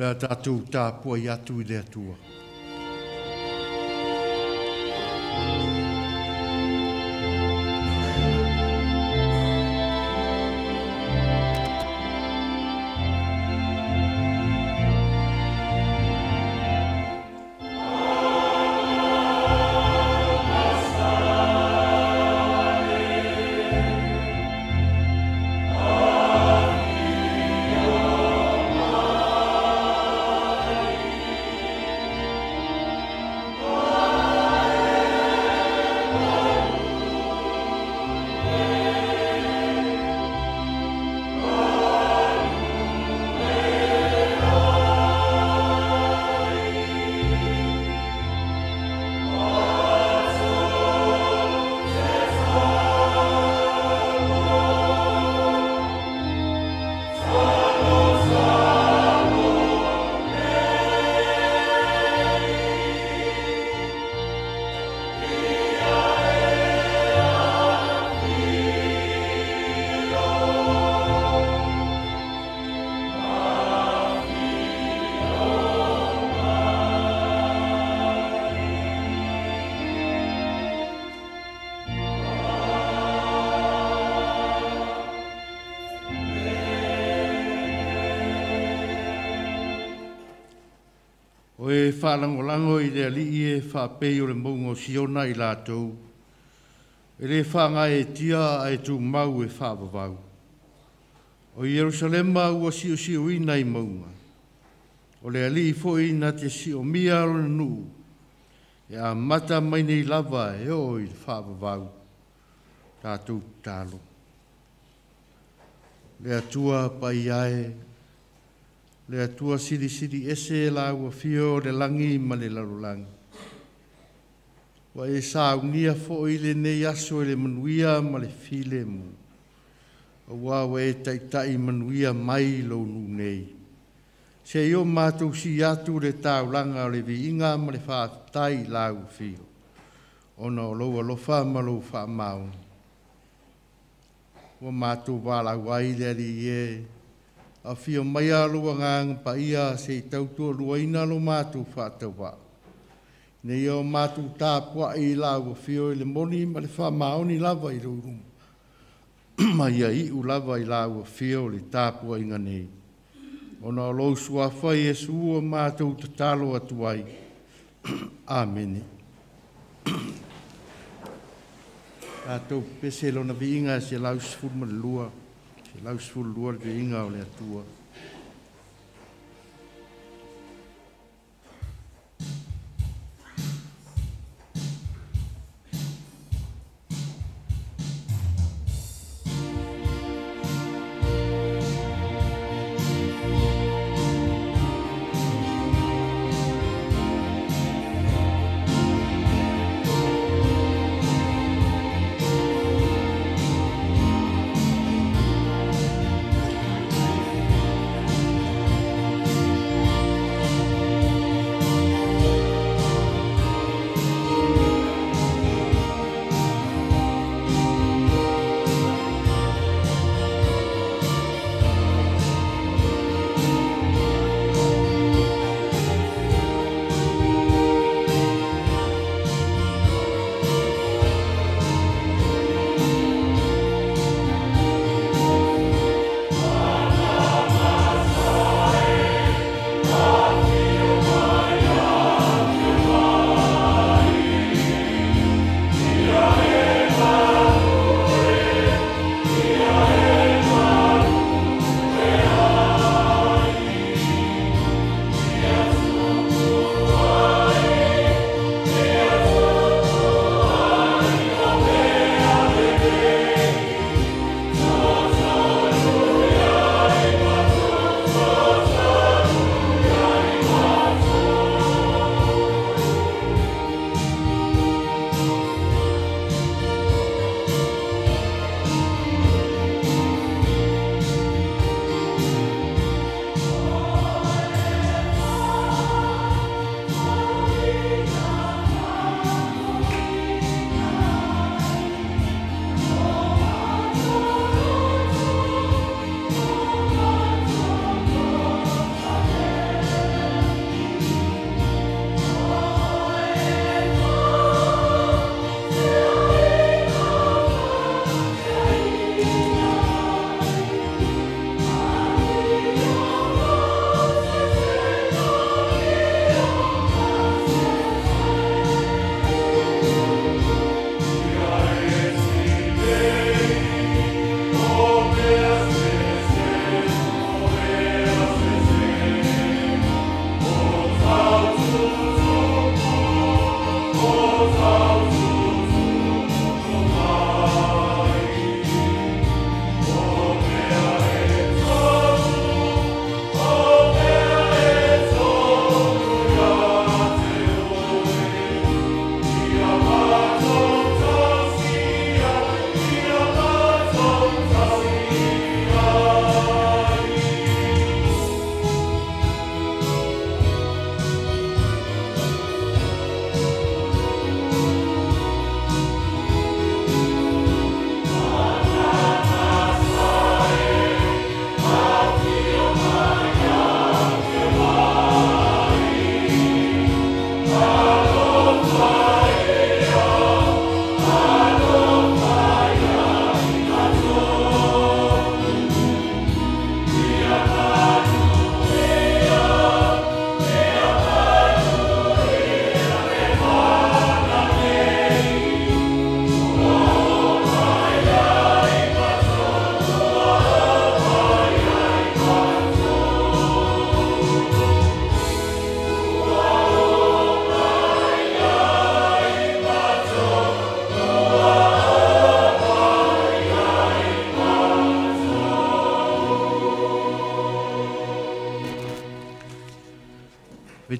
Le a tatou tapuai atu i le Atua. O e faalagolago i le Alii e faapei o le mauga o Siona i latou, e le faagaeetia ae tumau e faavavau. O Ierusalema ua siusiuina i mauga, o le Alii foi na te siomia lona nuu, e amata mai nei lava e oo i le faavavau. Tatou tatalo. Le Atua paia e, le Atua silisili ese lau afio o le lagi ma le lalolagi. Ua e saunia foi lenei aso i le manuia ma le filemu. Aua ua e taitai manuia mai lou nuu nei. Se i o matou si atu le taulaga o le viiga ma le faafetai i lau afio, ona o lou alofa ma lou faamaoni. Ua matou valaau ai le Alii e, afio maia lou agaga paia se i tautoaluaina lo matou faatauvaa. Nei o matou tapuai i lau afio i le moni ma le faamaoni lava i lou luma. Ma ia iu lava i lau afio le tapuaiga nei. Ona o lou suafa Iesu ua matou tatalo atu ai. Amene. Tatou pese lona viiga 112, 112 le viiga o le Atua.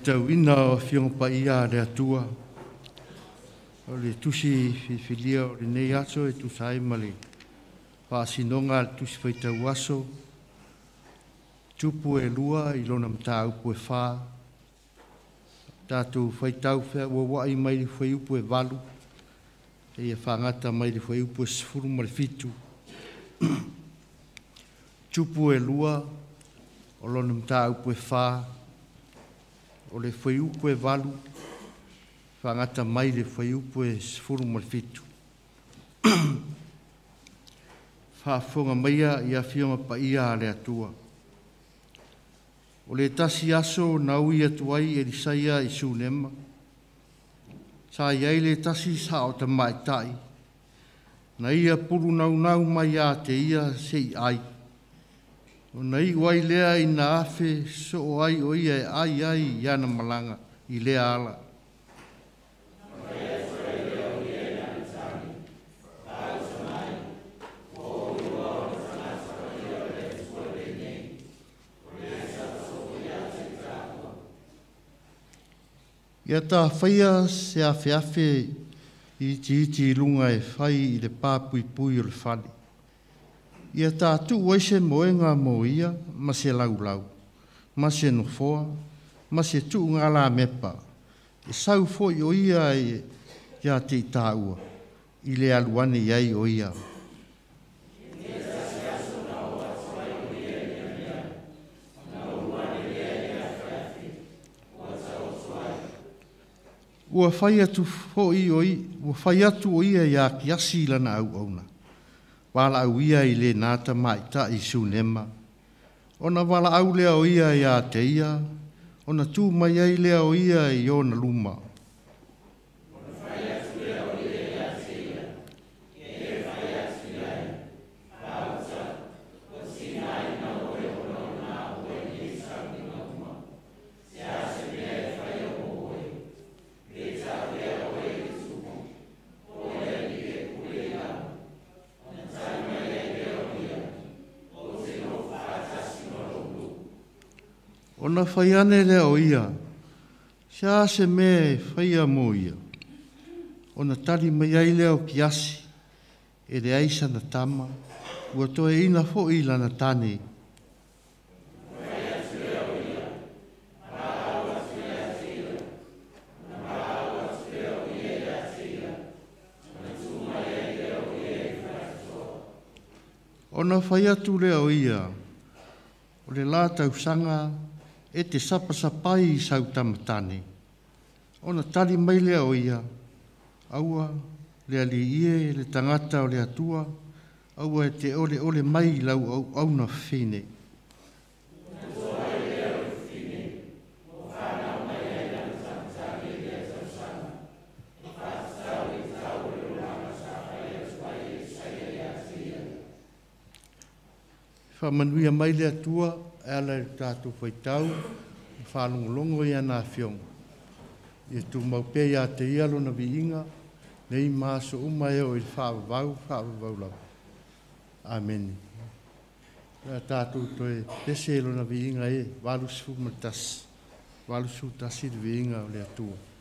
Faitauina o Afioga Paia a le Atua, o le tusi filifilia o lenei aso e tusa ai ma le faasinoga a le tusi faitau aso, Tupu e 2 i lona mataupu e 4, tatou faitau feauauai mai le fuaiupu e 8, seia fagata mai le fuaiupu e 17. Tupu e 2 o lona mataupu e 4, o le fuaiupu e 8, fagata mai le fuaiupu e 17. Faafofoga maia i Afioga Paia a le Atua. O le tasi aso na ui atu ai Elisaia i Sunema, sa i ai le tasi sao tamaitai, na ia pulu naunau mai ia te ia se i ai. Ona iu ai lea ina afe soo ai o ia e ai ai i ana malaga i lea ala. Ia tafaia se afeafe itiiti i luga e fai i le papuipui o le fale. Ia tatuu ai se moega mo ia ma se laulau, ma se nofoa, ma se tuugalamepa, e sau foi o ia ia te i tāua, i le alu ane i ai o ia. Ua fai atu foi o ua fai atu o ia iā Kiasi lana auauna, valaau ia i lena tamaitai Sunema. Ona valaau lea o ia iā te ia, ona tu mai ai lea o ia i ona luma. Ona fai ane lea o ia, se a se mea e faia mo ia. Ona tali mai ai lea o Kiasi, e leai sana tama, ua toeaina foi lana tane. Ona fai atu lea o ia, o le la tausaga e te sapasapai i sau tamatane. Ona tali mai lea o ia, aua le alii e le tagata o le Atua, aua e te ole ole mai lau auauna fine. Faamanuia mai le Atua e ala i le tatou faitau, whaalongolongo i ana afioga. Ia tumau pea ia te ia lona viiga, nei ma aso uma e oo i le faavavau, faavavau lava. Amene. Ia tatou toe pese lona viiga e 81. 81 le viiga o le Atua.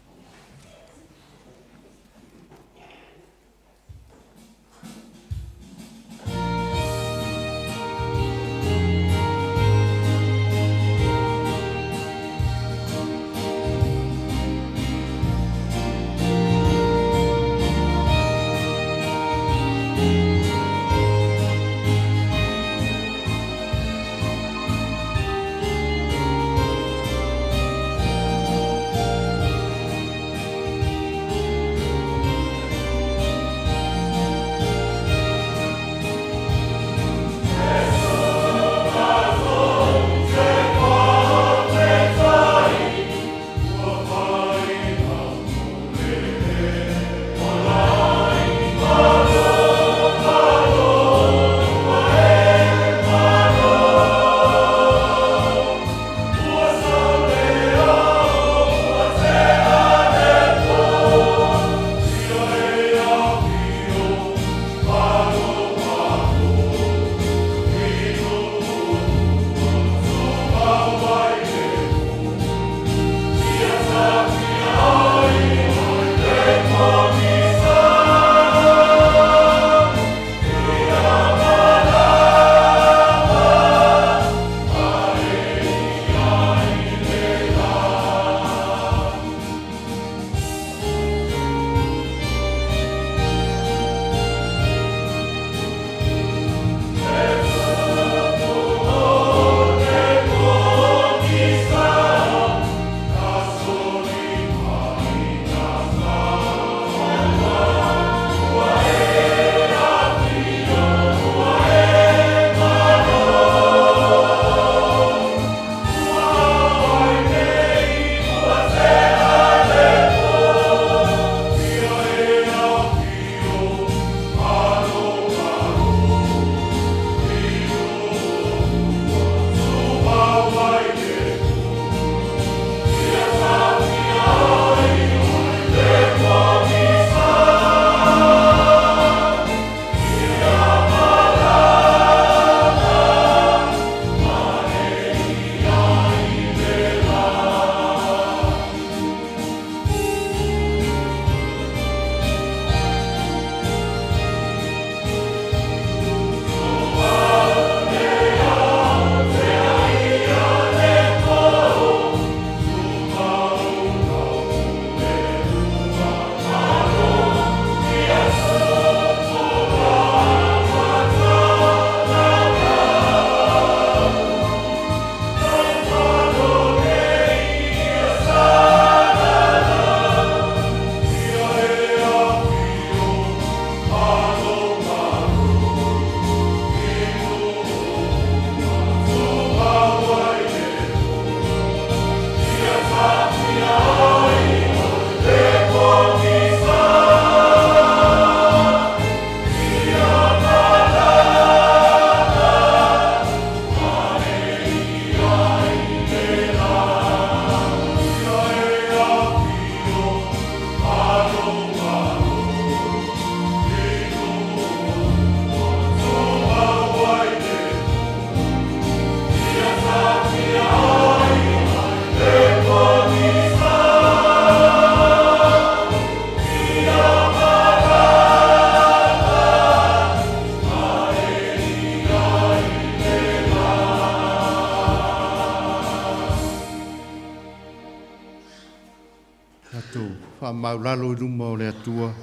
Faamaulalo i luma o le Atua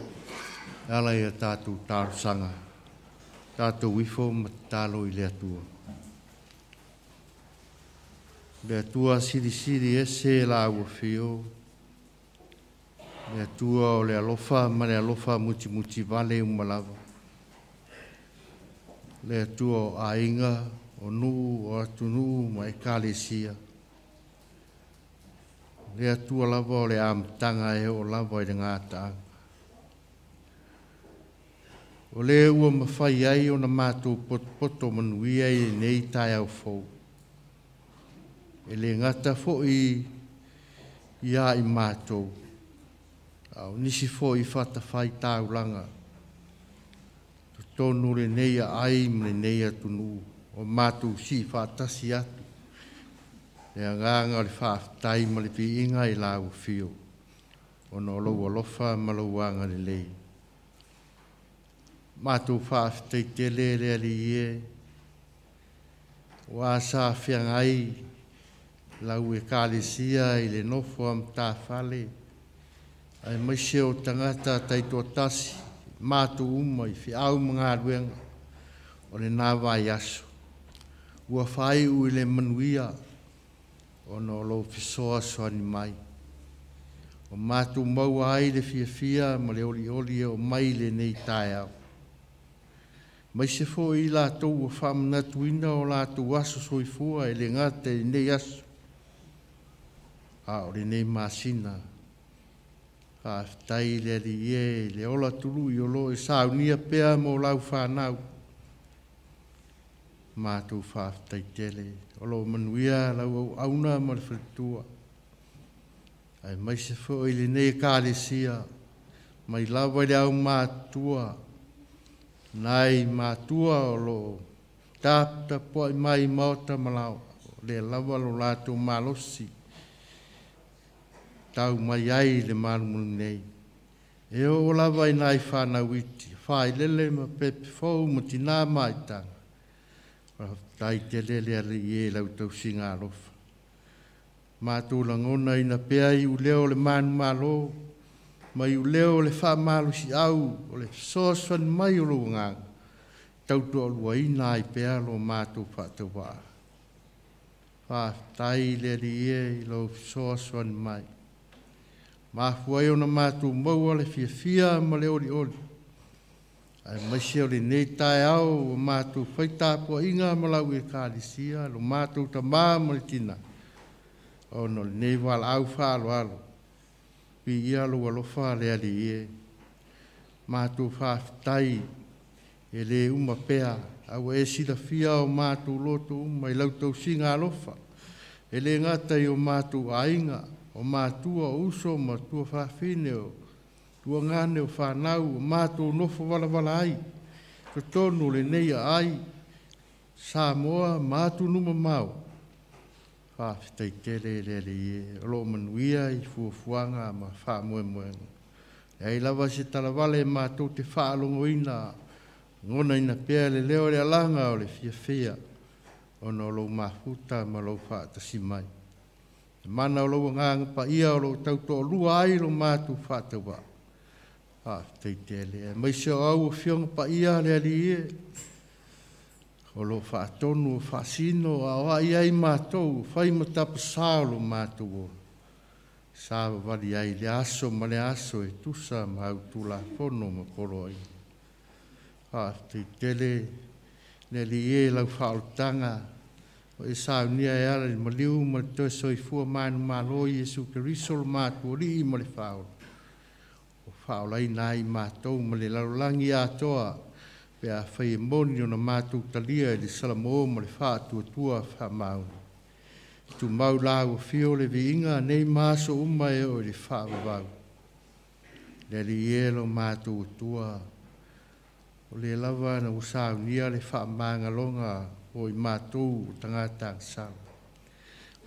e ala i a tatou talosaga, tatou ifo ma tatalo i le Atua. Le Atua silisili ese lau afio, le Atua o le alofa ma le alofa mutimuti vale uma lava. Le Atua o aiga, o nuu, o atunuu ma ekalesia. Le Atua lava o le amataga e oo lava i le gataaga. O le ua mafai ai ona matou potopoto manuia i lenei taeao fou. E le gata foi ia i matou, a o nisi foi fatafaitaulaga, totonu o lenei aai ma lenei atunuu, o matou siifaatasi atu le agaga o le faafetai ma le viiga i lau Afio, ona o lou alofa ma lou agalelei. Matou faafetai tele le Alii e, ua sa feagai lau Ekalesia i le nofo a matafale, aemaise o tagata taitoatasi, matou uma i feau ma galuega o lena vaiaso. Ua faaiu i le manuia ona o lou fesoasoani mai. O matou maua ai le fiafia ma le olioli e oo mai i lenei taeao. Aemaise foi i latou ua faamanatuina o latou aso soifua e le gata i lenei aso, a o lenei masina. Faafetai i le Alii e i le ola tului o lo o e saunia pea mo lau fanau. Matou faafetai tele, o lo o manuia lau auauna ma le faletua, aemaise foi lenei Ekalesia, mai lava i le aumatutua, nai matua o lo o taputapuai mai i maota ma laoa, o lea lava lo latou malosi tau mai ai i le malumalu nei. E oo lava i nai fanau iti, failele ma pepe fou ma tinā ma aitaga. Faafetai tele le Alii e i lau tausiga alofa. Matou lagonaina pea iuleo o le manumalo ma iuleo o le faamalosiau o le fesoasoani mai o lou agaga, tautoaluaina ai pea lo matou faatauvaa. Faafetai le Alii e i lou fesoasoani mai. Mafua ai ona matou maua le fiafia ma le olioli, aemaise o lenei taeao ua matou fai tapuaiga ma lau Ekalesia, lo matou tamā ma le tinā, ona o lenei valaau faaaloalo. Viia lou alofa le Alii e. Matou faafetai e le uma pea, a ua e silafia o matou loto uma i lau tausiga alofa, e le gata i o matou aiga, o matua, o uso ma tuafafine, o tuagane, o fanau, o matou nofo valavala ai, totonu o lenei aai, Samoa ma atunuu mamao. Faafetai tele le Alii e, o lo o manuia i fuafuaga ma faamoemoega. E leai lava se talavale matou te faalogoina, lagonaina pea le leo o le alaga o le fiafia, ona o lou mafuta ma lou faatasi mai. Le mana o lou agaga paia o lo o tautoalua ai lo matou faatauvaa. Faafetai tele, aemaise o au Afioga Paia le Alii e, o lo o faatonu o faasino a o ai ai matou, o fai ma tapasā o lo matou ola. Savavali ai le aso ma le aso e tusa ma au Tulafono ma poloaiga. Faafetai tele le Alii e i lau faaolataga, o e saunia e ala i le maliu ma le toe soifua manumalo i Iesu Keriso lo matou Alii ma le Faaola, o faaolaina ai matou ma le lalolagi atoa, pe afai e moni ona matou talia i le salamo ma le faatuatua faamaoni. Tumau lau Afio le viiga nei ma aso uma e oo i le faavavau. Le Alii e lo matou Atua, o lea lava na ua saunia le faamagaloga o i matou o tagata agasala.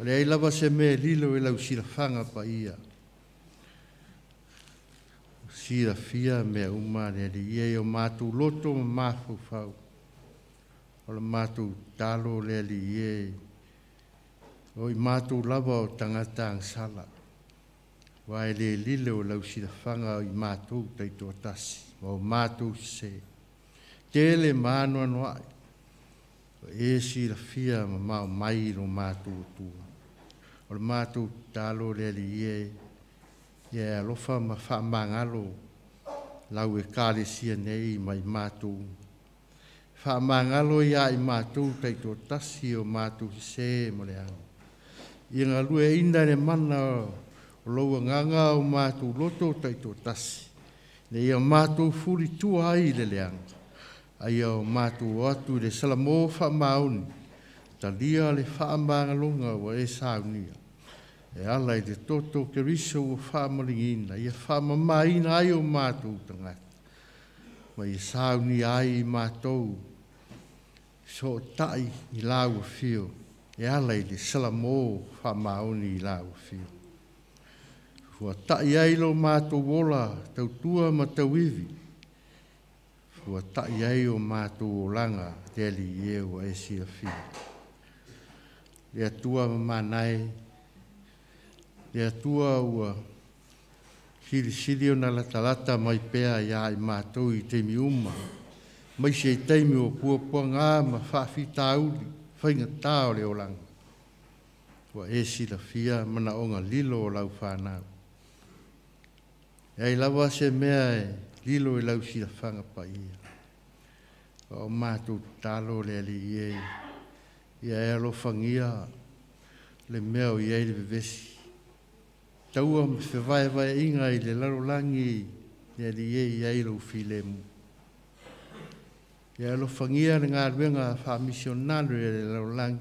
O leai lava se mea e lilo i lau silafaga paia. Silafia mea uma le Alii e i o matou loto ma mafaufau. O le matou tatalo le Alii e, o i matou lava o tagata agasala. Ua e le lile o lau silafaga i matou taitoatasi ma o matou sesē. Tele ma anoanoai ua e silafia mamao mai i lo matou Atua. O le matou tatalo le Alii e, ia e alofa ma faamagalo lau Ekalesia nei ma i matou uma. Faamagalo ia i matou taitoatasi o matou sesē ma leaga. Ia galueaiina e le mana o lou Agaga o matou loto taitoatasi, ina ia matou fulitua ai i le leaga, a ia o matou o atu i le salamo faamaoni, talia le faamagaloga ua e saunia, e ala i le toto o Keriso ua faamaligiina, ia faamamaina ai o matou tagata, ma ia saunia ai i matou sootai i lau afio, e ala i le salamo faamaoni i lau afio. Fuatai ai lo matou ola tautua ma tauivi, fuatai ai o matou olaga le Alii e ua e silafia. Le Atua mamana e, le Atua ua silisili ona latalata mai pea ia i matou i taimi uma, aemaise i taimi o puapuaga ma faafitauli faigata o le olaga. Ua e silafia manaoga lilo o lau fanau. E ai lava se mea e lilo i lau silafaga paia. O matou tatalo le Alii e, ia e alofagia le mea o i ai le vevesi. Taua ma fevaevaeaiga i le lalolagi le Alii e i ai lou filemu. Ia alofagia le galuega faamisionare a le lalolagi.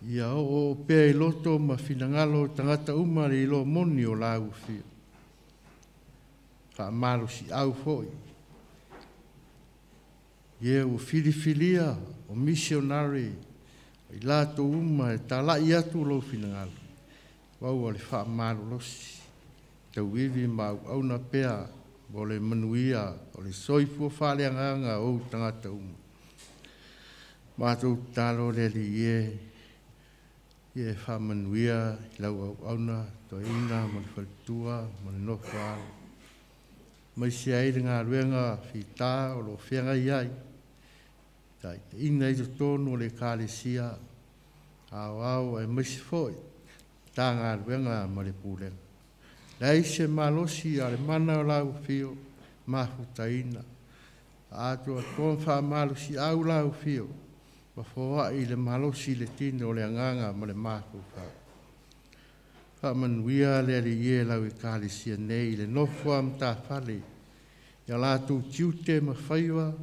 Ia oo pea i loto ma finagalo o tagata uma le iloa moni o lau afio. Faamalosiau foi ia ua filifilia o misionare i latou uma e talai atu lou finagalo, maua le faamalolosi, tauivi ma auauna pea mo le manuia o le soifua faaleagaga o ou tagata uma. Matou tatalo le Alii e, ia e faamanuia i lau auauna, toeaina ma le faletua ma le nofo a alo, aemaise ai le galuega fita o lo o feagai ai, taitaiga i totonu o le Ekalesia Aoao aemaise foi Matagaluega ma le Pulega. Leai se malosi a o le mana o lau afio mafutaina. Atoatoa ma faamalosiau lau afio, ma foai le malosi i le tino o le agaga ma le mafaufau. Faamanuia le Alii e lau Ekalesia nei i le nofo a matafale, ia latou tiute ma faiva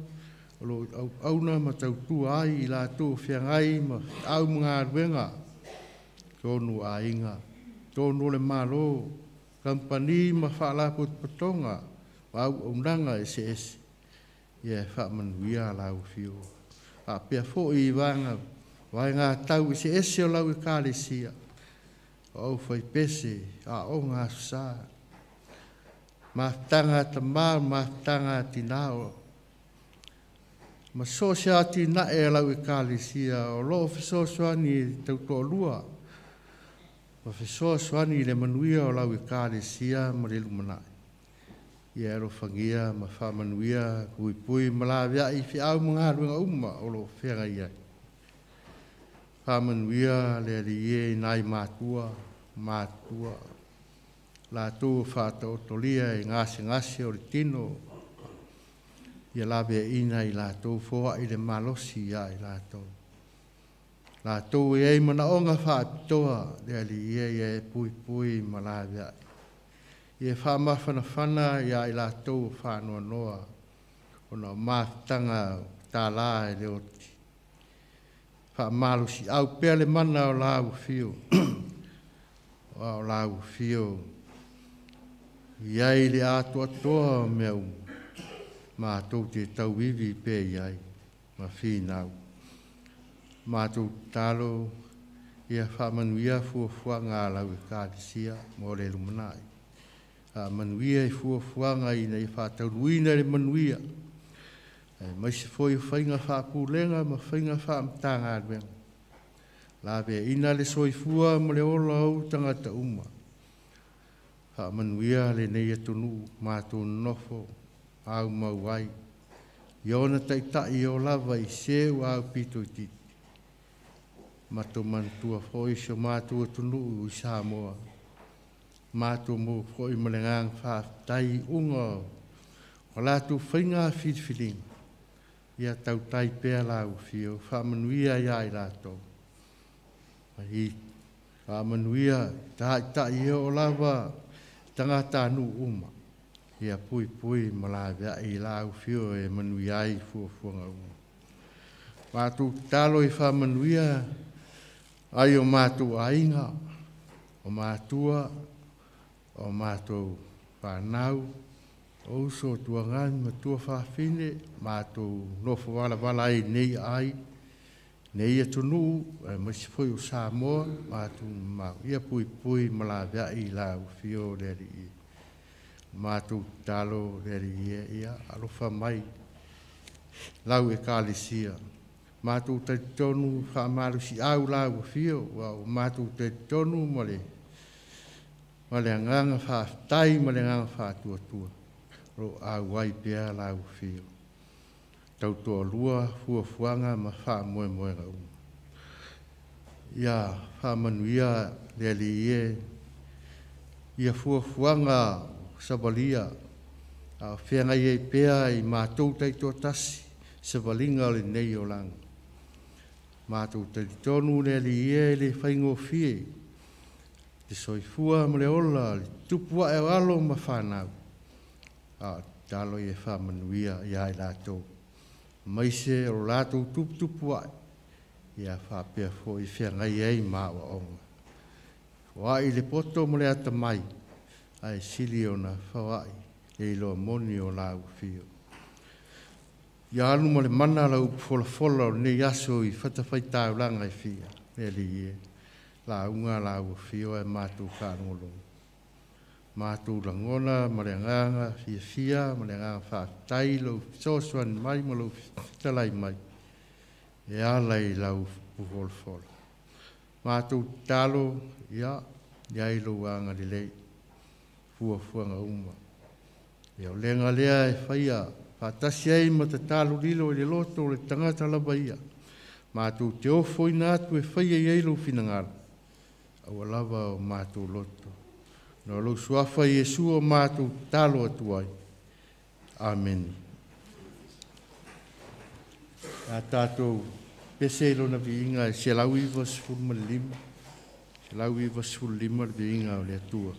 o lo o auauna ma tautua ai i latou feagai ma feau ma galuega, tonu o aiga, tonu o le Malo, kamupani ma faalapotopotoga ma auaunaga eseese, ia e faamanuia lau afio. Faapea foi i vaegatau eseese o lau Ekalesia, o aufaipese, aoga aso sa, mafutaga a tama, mafutaga a tina, ma so o se atinae a lau Ekalesia o lo o fesoasoani i le tautoalua ma fesoasoani i le manuia o lau Ekalesia ma le lumanai. Ia e alofagia ma faamanuia, puipui ma laveai i feau ma galuega uma o lo o feagai ai. Faamanuia le Alii e i nai matua, latou o faataotolia i gasegase o le tino, ia laveaiina i latou, foai le malosi ia i latou. Latou e ai manaoga faapitoa, le Alii e, ia e puipui ma laveai. Ia faamafanafana ia i latou o faanoanoa, ona o mafutaga tala e le oti. Faamalosiau pea le mana o lau afio, o lau afio i ai le atoatoa o mea uma, matou te tauivi pea i ai ma finau. Matou tatalo ia faamanuia fuafuaga a lau Ekalesia mo le lumanai. Faamanuia i fuafuaga ina ia faataunuuina i le manuia, aemaise foi o faiga faapulega ma faiga faamatagaluega. Laveaiina le soifua ma le ola o ou tagata uma. Faamanuia lenei atunuu matou nonofo aumau ai ia ona taitai e oo lava i se ua aupito itiiti. Matou manatua foi si o matou atunuu i Samoa, matou maua foi ma le agaga faafetai i iuga o latou faiga filifiliga, ia tautai pea lau Afio, faamanuia ia i latou. Faamanuia taitai e oo lava tagatanuu uma, ia puipui ma laveai i lau Afio e manuia ai fuafuaga uma. Matou tatalo i faamanuia ai o matou aiga, o matua, o matou fanau, o uso o tuagani ma tuafafine, matou nofo valavala ai i nei ai, nei atunuu, aemaise foi o Samoa ma atunuu mamao, ia puipui ma laveai i lau Afio le Alii. Matou tatalo le Alii e, ia alofa mai lau Ekalesia. Matou talitonu faamalosiau lau Afio, ua matou talitonu ma le agaga faafetai ma le agaga faatuatua, o lo o auai pea lau Afio. Tautoalua fuafuaga ma faamoemoega uma. Ia faamanuia le Alii e ia fuafuaga savalia a o feagai ai pea i matou taitoatasi savaliga o lenei olaga. Matou talitonu le Alii e le faigofie le soifua ma le ola, le tupu ae o alo ma fanau, a o tatalo ia faamanuia ia i latou, aemaise o latou tuputupu ae, ia faapea foi feagai ai ma aoaoga. Foai le poto ma le atamai, ae sili ona foai le iloa moni o lau Afio. Ia alu ma le mana lau upu folafola o lenei aso i fatafaitaulaga e fia, le Alii e, lauga lau Afio ae matou faalogologo. Matou lagona ma le agaga fiafia ma le agaga faafetai lou fesoasoani mai ma lou fetalai mai e ala i lau upu folafola. Matou tatalo, ia i ai lou agalelei, fuafuaga uma. Ia o le lea e faia faatasi ai ma tatalo lilo i le loto o le tagata lava ia. Matou te ofoina atu e faia i ai lou finagalo, aua lava o matou loto. Na lou suafa Iesu o matou tatalo atu ai. Amene. A tatou pese i lona viiga e 195, 195 le viiga o le Atua.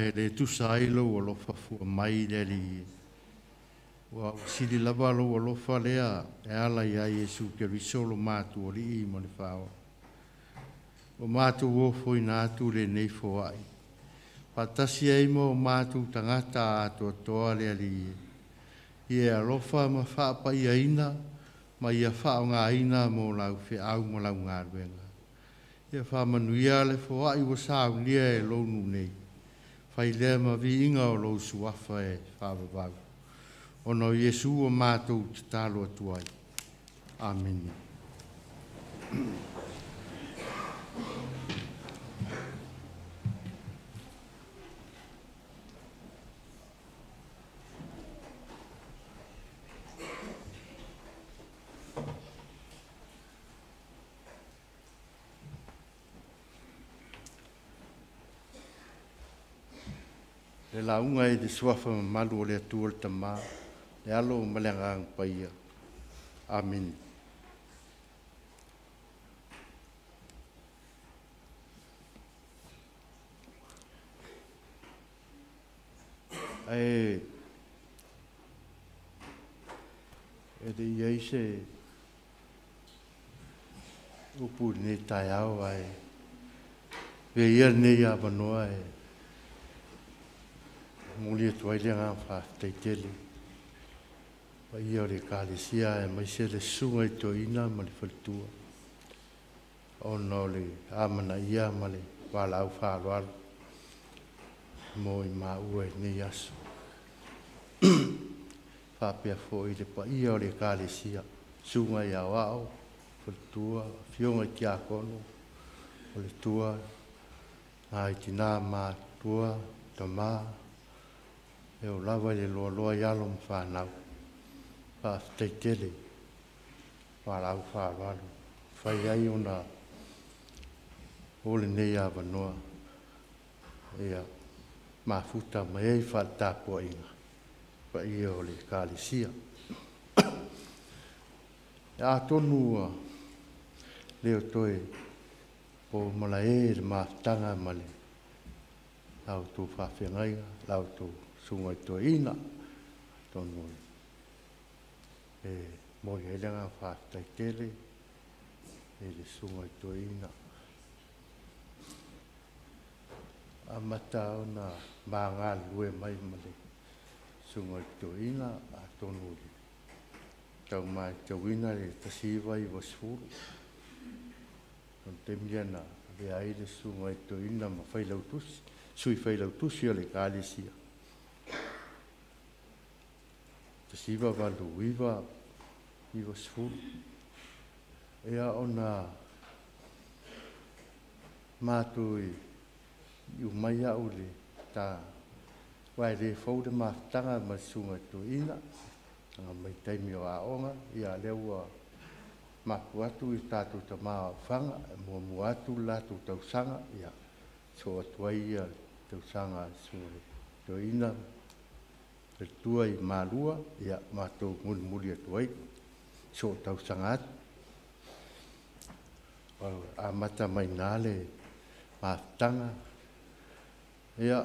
E le tusa ai lou alofa fua mai le Alii. Ua sili lava lou alofa lea e ala ia Iesu Keriso lo matou Alii ma le Faaola. Ua matou ofoina atu lenei foai. Faatasi ai ma o matou tagata atoatoa le Alii. Ia alofa ma faapaiaina ma ia faaaogaina mo lau feau ma lau galuega. Ia faamanuia le foai ua saunia e lou nuu nei. Fai lea ma viiga o lou suafa e faavavau. Ona o Iesu ua matou tatalo atu ai. Amene. Le lauga e le suafa mamalu o le Atua le Tamā, le Alo ma le Agaga Paia. Amene. Ae e le i ai se upu i lenei taeao, ae vea ia lenei avanoa e momoli atu ai le agaga faafetai tele. Paia o le Ekalesia aemaise le susuga i toeaina ma le faletua, ona o le amanaia ma le valaau faaaloalo mo i maua i lenei aso. Faapea foi le paia o le Ekalesia, susuga i aoao, faletua, afioga i tiakono, faletua, nai tina matutua, tama, e o lava i le loaloa i alo ma fanau. Faafetai tele, valaau faaaloalo, fai ai ona o lenei avanoa, ia mafuta mai ai faatapuaiga paia o le Ekalesia. Atonu ua le o toe po malae le mafutaga ma le lau outou faafeagaiga, lau outou susuga i toeaina, atonu e momoli ai le agaga faafetai tele i le susuga i toeaina. Amata ona magalulue mai ma le susuga i toeaina, atonu le tau matauina le 1990. O le taimi lea na avea ai le susuga i toeaina ma failautusi, sui failautusi o le Ekalesia. 1989, 90. Ia ona matou i umai au le ta uae le fou le mafutaga ma le susuga i toeaina, mai taimi o aoga, ia lea ua mapu atu i tatou tama o aofaga, e muamua atu le latou tausaga, ia so atu ai ia tausaga a le susuga i toeaina, le tua i Malua, ia matou mulimuli atu ai, so tausaga atu. Amata mai nā le mafutaga, ia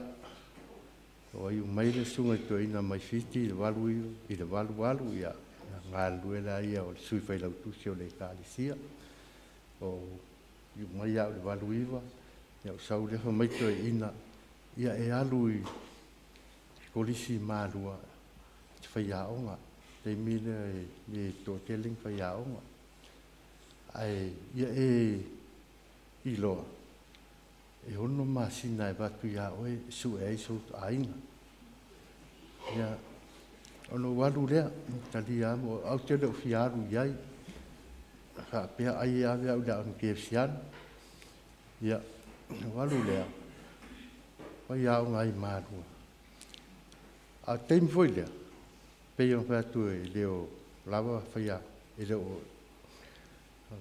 o O iu mai le susuga i toeaina mai Fiti i le 89 i le 88, ia, galulue lea o le sui failautusi o le Ekalesia. O iu mai au i le 89, ia ou sau lea fai mai toeaina, ia e alu i kolisi i Malua e te faiaoga. Taimi lea e le toatele ni faiaoga. Ae ia e iloa, e 6 masina e avatu ia oe e sue ai sou aiga. Ia, ona ou alu lea, talia au te le o fia alu i ai. Faapea ai e ave au i le aoga kerisiano. Ia, ou alu lea, faiaoga ai i Malua. A o le taimi foi lea, pei ona fai atu e le o lava faia, e le o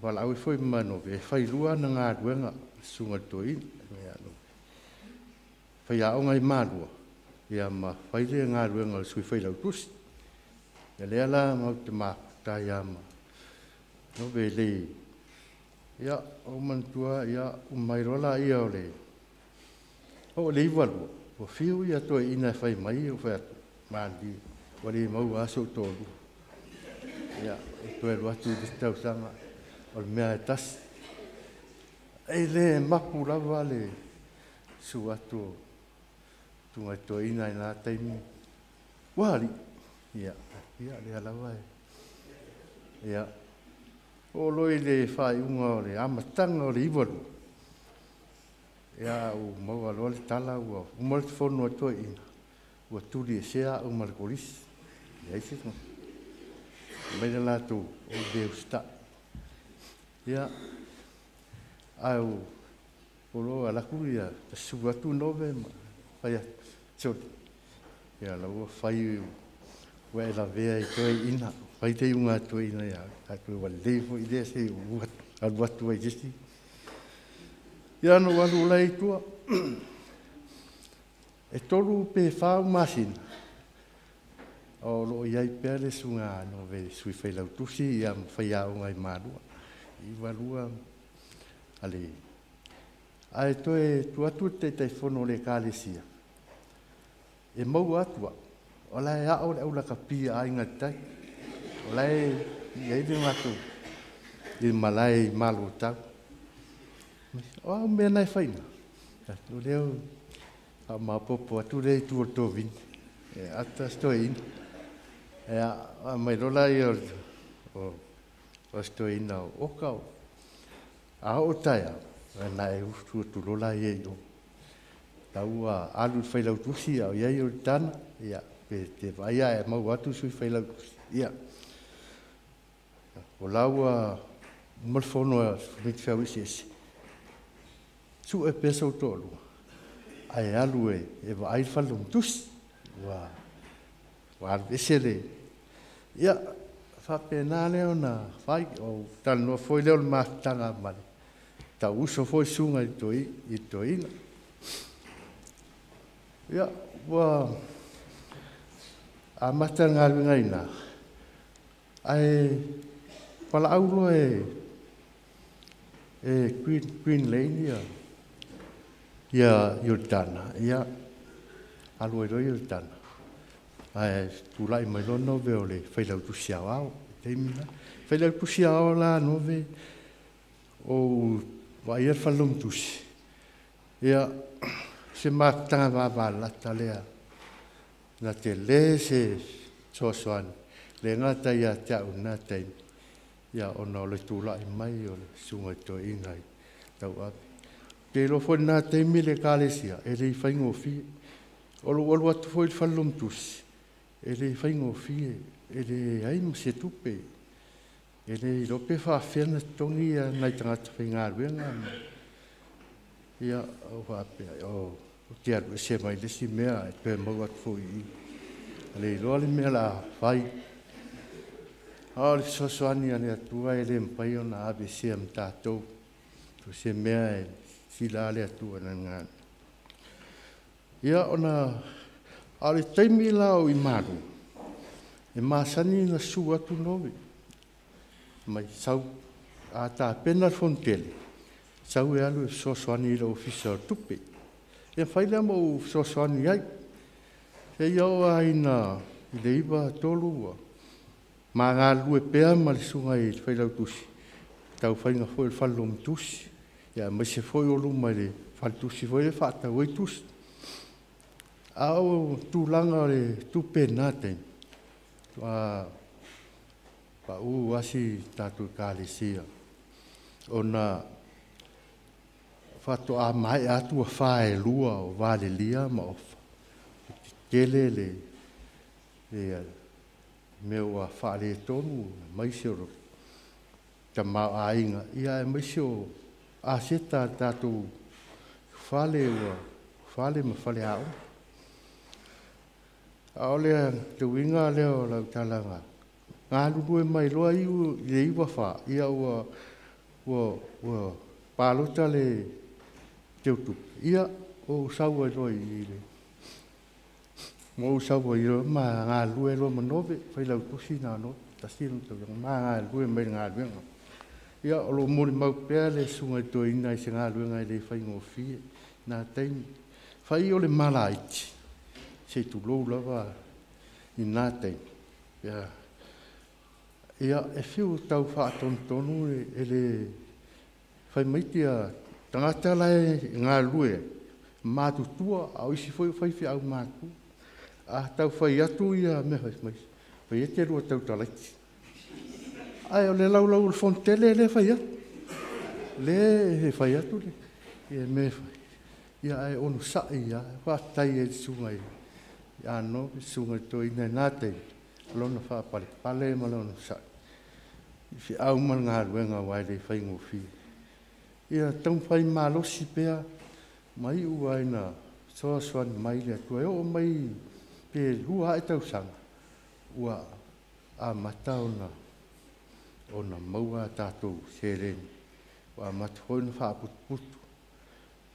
valaau ai foi ma Nove, e fai lua ana galuega, susuga i le toeaina. Faiaoga i Malua, ia ma fai le galuega o le sui failautusi. Ia lea la matou te mafuta ai lava ma Nove le... Ia, ou manatua, ia, uma ai loa laia o le... O le 92, ua fiu ia toeaina e fai mai, ou fai atu, malilie, ua le maua lava sou toalua. Ia, ou toe alu atu i le isi tausaga, o le mea e tasi. E le mapu lava le susu atu o susuga i toeaina i na taimi. Ua alii, ia, ia lea lava e... Ia, oo loa i le faaiuga o le amataga o le 92, ia, ua maua loa le tala, ua uma le fono a toeaina, ua tuli esea au ma le kolisi. Leai se mai le latou ou le usitai. Ia, ae o lo alu atu ia, susu atu Nove ma fai atu, sole, ia la ua fai, ua e lavea i toeaina, fai le iuga a toeaina ia, tatou ua lelei foi lea se ua alu atu ai isi. Ia, na ou alu la i tua. E 3 pe 4 masina, o loo i ai pea le susuga Nove sui failautusi, ia ma faiaoga i Malua. 92 ale. Ae toe tuu atu le Taitaifono o le Ekalesia, e maua atu au, o la e ao le aulakapi a Aiga i le Tai. O la e i ai le matou i malae i Malotau. O au mea na e faina. O lea o mapopo atu le i tua o le tovini. E ata stoina. E a mai lola ia o stoina o oka o. A o taia, na e usu atu lola ia i o. Taua alu i failautusi au iai o le tana, ia, pe te vaia e mau atu sui failautusi. Ia, o laua malfono a miti whiau isi isi. Su e pesa o to'alua, ae alu e vaai le fale logotusi. Ua alu ese le... Ia, faapena lea ona fai, o talanoa foi lea o le mafutaga ma le tauuso foi susuga i toeaina. Ia, ua amata le galuega i ina, ae valaau loa e Green Lane ia Ioritana, ia, alu ai loa Ioritana. Ae tulai mai loa Nove o le failautusi aoao, taimi la. Failautusi aoao la Nove, o vaaia le fale logotusi, ia, se mafutaga vavalata lea, na te lē se fesoasoani, le gata ia te au i lena taimi, ia ona o le tulai mai o le susuga i toeaina i tauave. Te iloa foi lena taimi le Ekalesia, e le faigofie. O lou alu atu foi i le fale logotusi, e le faigofie, e leai ma se tupe. E le iloa pe faafefea ona totogi nai tagata faigaluega. Ia, o faapea, o te alu ese mai le isi mea, e toe maua atu foi i i. Le iloa le mea la fai. A o le fesoasoani a le Atua e le mafai ona avesea ma tatou. O se mea e sila a le Atua na ngana. Ia, ona, a o le taimi la o i Malu, e masani na susu atu Nove. Mai sau, a tapena le fonotele, sau e alu e fesoasoani i le ofisa o tupe. Ia fai lea ma ou fesoasoani ai. Seia oo lava ina i le 93 ua ma galulue pea ma le susuga i le Failautusi i taufaiga foi o le Fale Lomi Tusi, aemaise foi o luma i le faletusi foi lea e faatau ai tusi. A o tulaga o le tupe i lena taimi, ua pau lava si tatou Ekalesia ona faatoa maea atu afa e lua o Valelia ma Ofa, tetele le mea ua faaletonu aemaise o le tamaoaiga, aemaise o aseta a le tatou fale, fale ma faleaoga. A o le uiga lea o lau talaga, galulue mai loa iu i le 94, ia ua palota le teutupe, ia ou sau ai loa i i ma ou sau ai loa ma galulue loa ma Nove, Failautusi lena a Nove, tasi lona ma galulue mai i le galuega. Ia, o lo o molimau pea le susuga i le toeaina i se galuega e le faigofie na taimi. Fai o le malaiti, se i tulou lava i na taimi, ia, e fiu e tau faatonutonu e le fai mai tia tagata la e galulue ai, matutua, a o isi foi o faifeau matutua. A tau fai atu ia mea fai mai, fai ia te lua tautala iti. Ae o le laulau o le Fonotele lea e fai atu. Lea e fai atu le mea e fai, ia ae onosai lava. Faafetai ai i le susuga ia Nove, le susuga i le toeaina i lena taimi, lona faapalepale ma le onosai i feau ma le galuega aua e le faigofie. Ia taumafai malosi pea ma iu lava ina fesoasoani mai le Atua e oo mai pe 2 ae tausaga ua amata ona maua a tatou seleni, ua amata foi ona faaputuputu.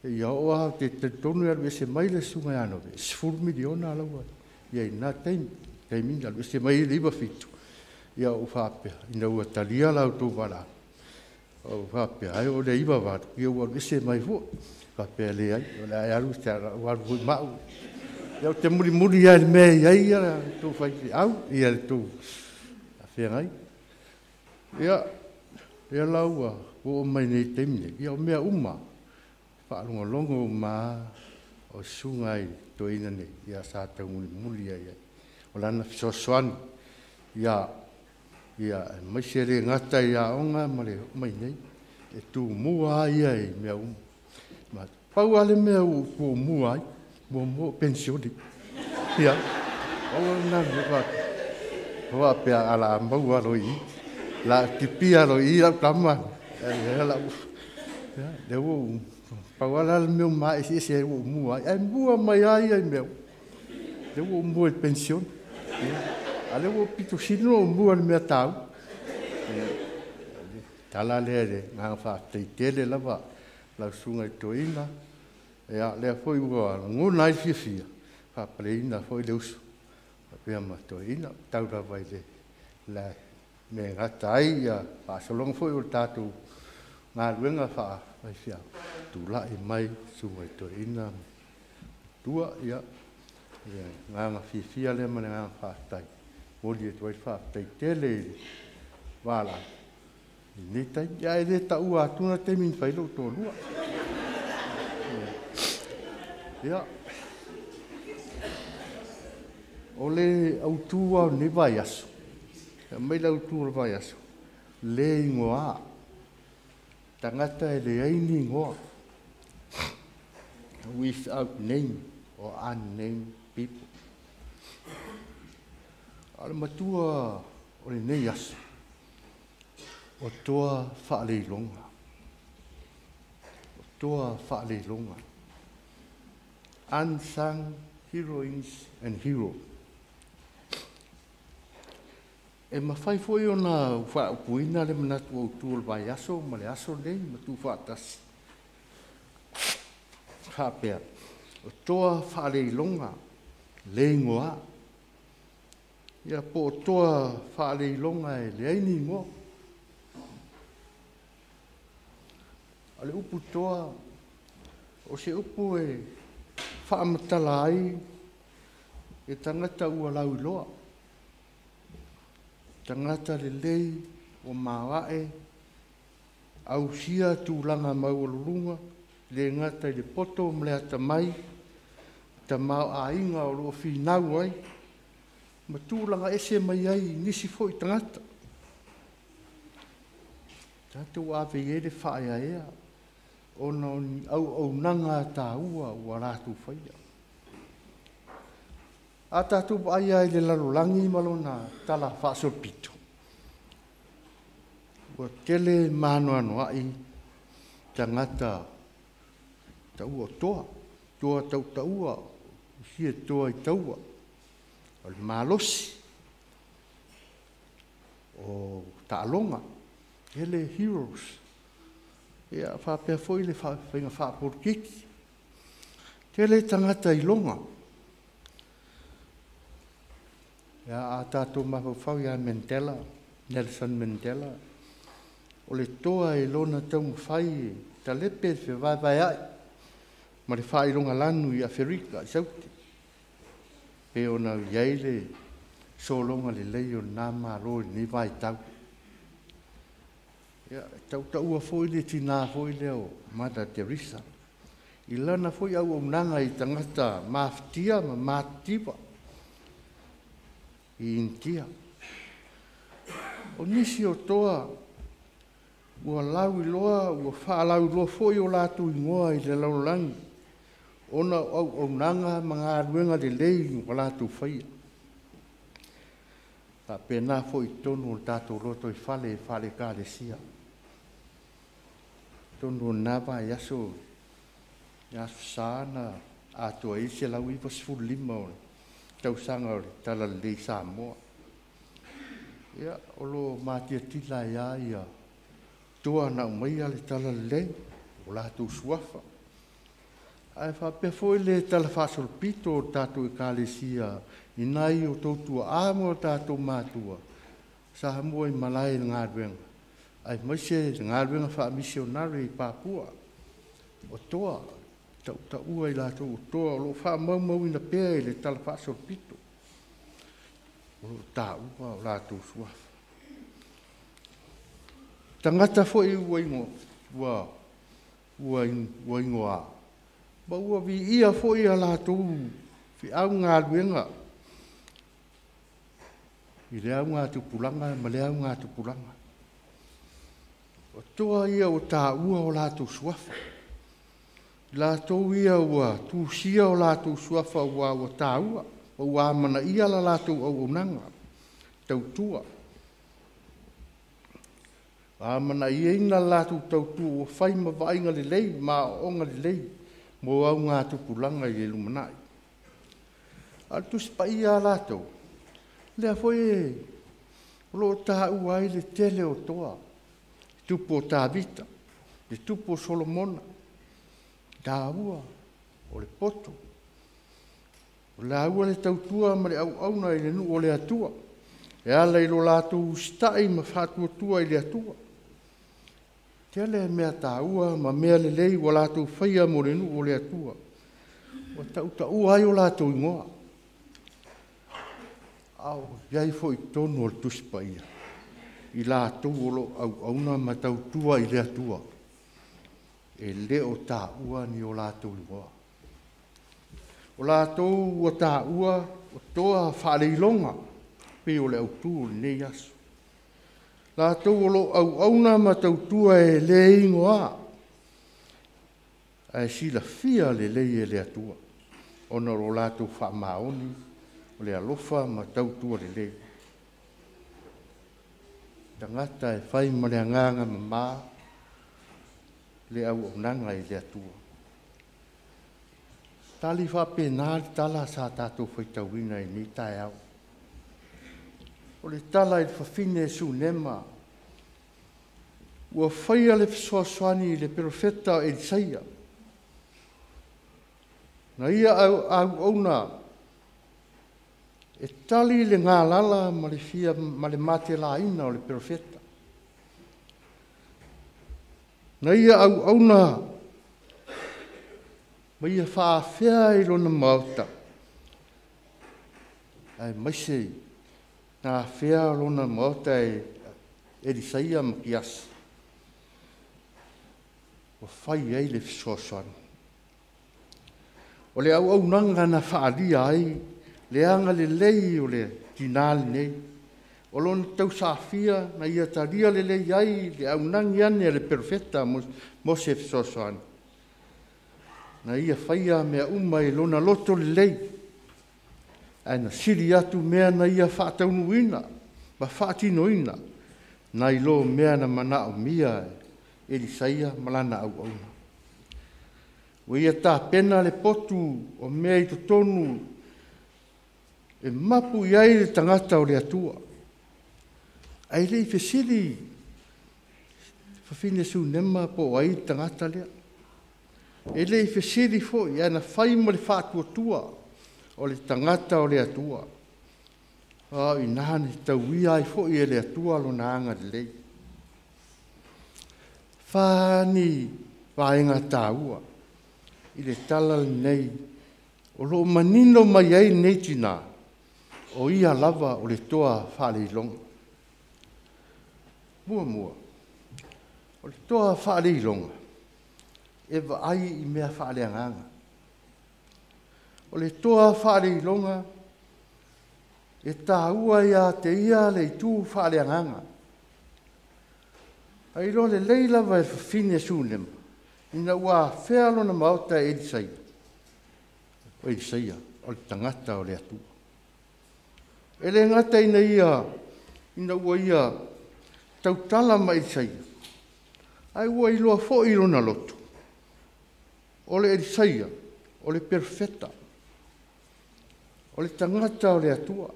Seia oo lava, ou te talitonu e alu ese mai le susuga ia Nove, e $10 miliona la ua i ai i lena taimi, taimi na alu ese mai ai i le 97, ia ou faapea, ina ua talia la outou valaau, ou faapea, ai o le 98, ia ua alu ese mai foi. Faapea, leai, o le a e alu ua alu foi ma au. Ia ou te mulimuli lava i le mea e i ai la outou faifeau, ia le tou feagai. Ia, lea la ua oo mai nei i le taimi nei, ia o mea uma, faalogologo uma lava o susuga i toeaina nei, ia sa taumulimuli lava i ai. O lana fesoasoani, ia aemaise e le gata i aoga ma le oo mai i nei, e tumua lava ia i mea uma. Pau lava le mea ua ou tumua ai, muamua o penisione. Ia, pau lava lena o le mea faapea o le a maua loa i i, o le a tipia loa i i lau tama, lea ua ou... Pau lava la le mea ua ma eseese ai ua ou mua ai, ae mua mai lava ia i mea uma. Lea ua ou mua i le penisione, a o lea ua pito sili ona ou mua i le mea taua. O le tala lea i le agaga faafetai tele lava lau susuga i le toeaina, ia lea foi ua lagona ai le fiafia, e faapaleina foi le uso faapea ma toeaina. Tau lava i le mea e gata ai le faasologa foi o le tatou galuega faa-faifeau, tulai mai le susuga i le toeaina matua, ia, le agaga fiafia lea ma le agaga faafetai, e momoli atu ai le faafetai tele i le valaau i lenei taimi. Ae le taua atua le taimi na fai ai lou toalua. Ia, o le autu lava o lenei vaiaso, e aumai le autu o le vaiaso, le igoa, tagata e leai ni igoa, without name or unnamed people. A o le matua o lenei aso, o toa faaleiloga. O toa faaleiloga. Unsung heroines and hero. E mafai foi ona ou faaupuina le manatu autu o le vaiaso ma le aso lenei ma tuufaatasi faapea, o toa faaleiloga le igoa. Ia po o toa faaleiloga e leai ni igoa. O le upu toa, o se upu e faamatala ai E tagata ua lauiloa, tagata lelei ua maoae, ausia tulaga maualuluga, le gata i le poto ma le atamai, tamaoaiga o loo finau ai, ma tulaga ese mai ai i nisi foi tagata. Tatou ave i ai le faaeaea ona o ni auaunaga taua ua latou faia. A tatou vaai lava i le lalolagi ma lona talafaasolopito, ua tele ma anoanoai tagata taua o toa, toa tautaua, fia toa i taua, o le malosi, o taaloga, tele heroes. Ia faapea foi le faiga faapolokiki. Tele tagata iloga. Ia, a tatou mafaufau ia Mandela, Nelson Mandela, o le toa i lona taumafai e talepe le fevaevaea'i ma le faailogalanu i Aferika i Saute, pei ona i ai le sologa lelei o lena Malo i lenei vaitau. Ia, e tautaua foi le tina foi lea o Mother Teresa i lana foi auaunaga i tagata mafatia ma matitiva i Initia. O nisi o toa ua lauiloa, ua faalauiloa foi o latou igoa i le lalolagi ona o auaunaga ma galuega lelei ua latou faia. Faapena foi i totonu o le tatou lotoifale faale-Ekalesia. Atonu o lena vaiaso i Aso Sa na atoa ai le 195 o tausaga o le Talalelei i Samoa. Ia, o lo o matiatila ai lava ia toa na aumaia le Talalelei, o latou suafa. Ae faapea foi le talafaasolopito o le tatou Ekalesia i nai o outou tuaa ma o tatou matua sa mua i malae i le galuega, aemaise le galuega faamisionare i Papua. O toa, tautaua i latou o toa o lo o faamaumauina pea i le talafaasolopito, o lo o taua o latou suafa. Tagata foi ua igoa, ma ua viia foi a latou feau ma galuega i lea augatupulaga ma lea augatupulaga. O toa ia ua taua o latou suafa, latou ia ua tusia o latou suafa ua taua, ua amanaia la latou auaunaga tautua. Amanaiaina la latou tautua ua fai ma vaaiga lelei ma aoaoga lelei mo augatupulaga i le lumanai. A o le Tusi Paia lava latou, lea foi o lo o taua ai le tele o toa, le tupu o Tavita, le tupu o Solomona, taua o le poto, o laua le tautua ma le auauna i le nuu o le Atua, e ala i lo latou usitai ma faatuatua i le Atua. Tele mea taua ma mea lelei ua latou faia mo le nuu o le Atua, ua tautaua ai o latou igoa. A o i ai foi i totonu o le Tusi Paia, i latou o lo o auauna ma tautua i le Atua, e le o taua ni o latou igoa. O latou ua taua o toa faaleiloga, pei o le autu o lenei aso. Latou o lo o auauna ma tautua e le igoa, ae silafia lelei e le Atua, ona o lo latou faamaoni, o le alofa ma tautua lelei. Tagata e fai ma le agaga mama le auaunaga i le Atua. Tali faapena le tala sa tatou faitauina i lenei taeao. O le tala i le fafine Sunema, ua faia le fesoasoani i le perofeta o Elisaia, na ia auauna e tali le galala ma le fia ma le matelaina o le perofeta. Na ia auauna ma ia faafea i lona maota Aemaise na afea lona maota e Elisaia ma Kiasi ua fai ai le fesoasoani. O le auaunaga na faalia ai le agalelei o le tinā lenei, o lona tausafia na ia talia lelei ai le aunagi ane a le perofeta mo se fesoasoani, na ia faia mea uma i lona loto lelei, ae na sili atu mea na ia faataunuuina ma faatinoina nai lo mea na manaomia e Elisaia ma lana auauna. Ua ia tapena le potu o mea i totonu e mapu i ai le tagata o le Atua. Ae le i fesili fafine Sunema po o ai le tagata lea. E le i fesili foi, ae na fai ma le faatuatua o le tagata o le Atua. A o i ina na tauia ai foi e le Atua lona agalelei. Fa ni vaega taua i le tala lenei o lo o manino mai ai lenei tinā, o ia lava o le toa faaleiloga. Muamua, o le toa faaleiloga e vaai i mea faaleagaga. O le toa faaleiloga e taua ia te ia le itu faaleagaga. Ai iloa lelei lava e fafine Sunema ina ua afea lona maota e Elisaia. O Elisaia, o le tagata o le Atua. E le gata ina ia ina ua ia tautala ma Elisaia, ae ua iloa foi i lona loto, o le Elisaia, o le perofeta, o le tagata o le Atua.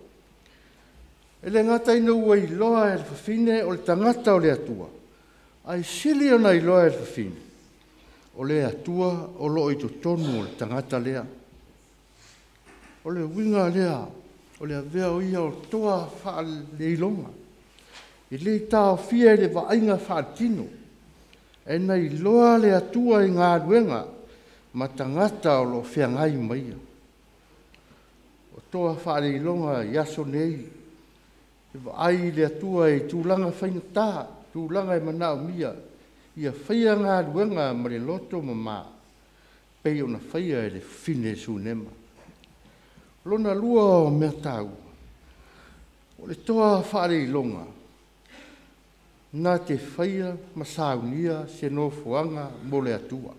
E le gata ina ua iloa e le fafine o le tagata o le Atua, ae sili ona iloa e le fafine, o le Atua o lo o i totonu o le tagata lea. O le uiga lea o le avea o ia o toa faaleiloga. E le taofia i le vaaiga faaletino, e na iloa le Atua i galuega ma tagata o lo o feagai ma ia. O toa faaleiloga i aso nei, e vaai i le Atua i tulaga faigata, tulaga e manaomia, ia faia galuega ma le loto mama, pei ona faia e le fafine Sunema. Lona lua o mea taua, o le toa faaleiloga, na te faia ma saunia se nofoaga mo le Atua.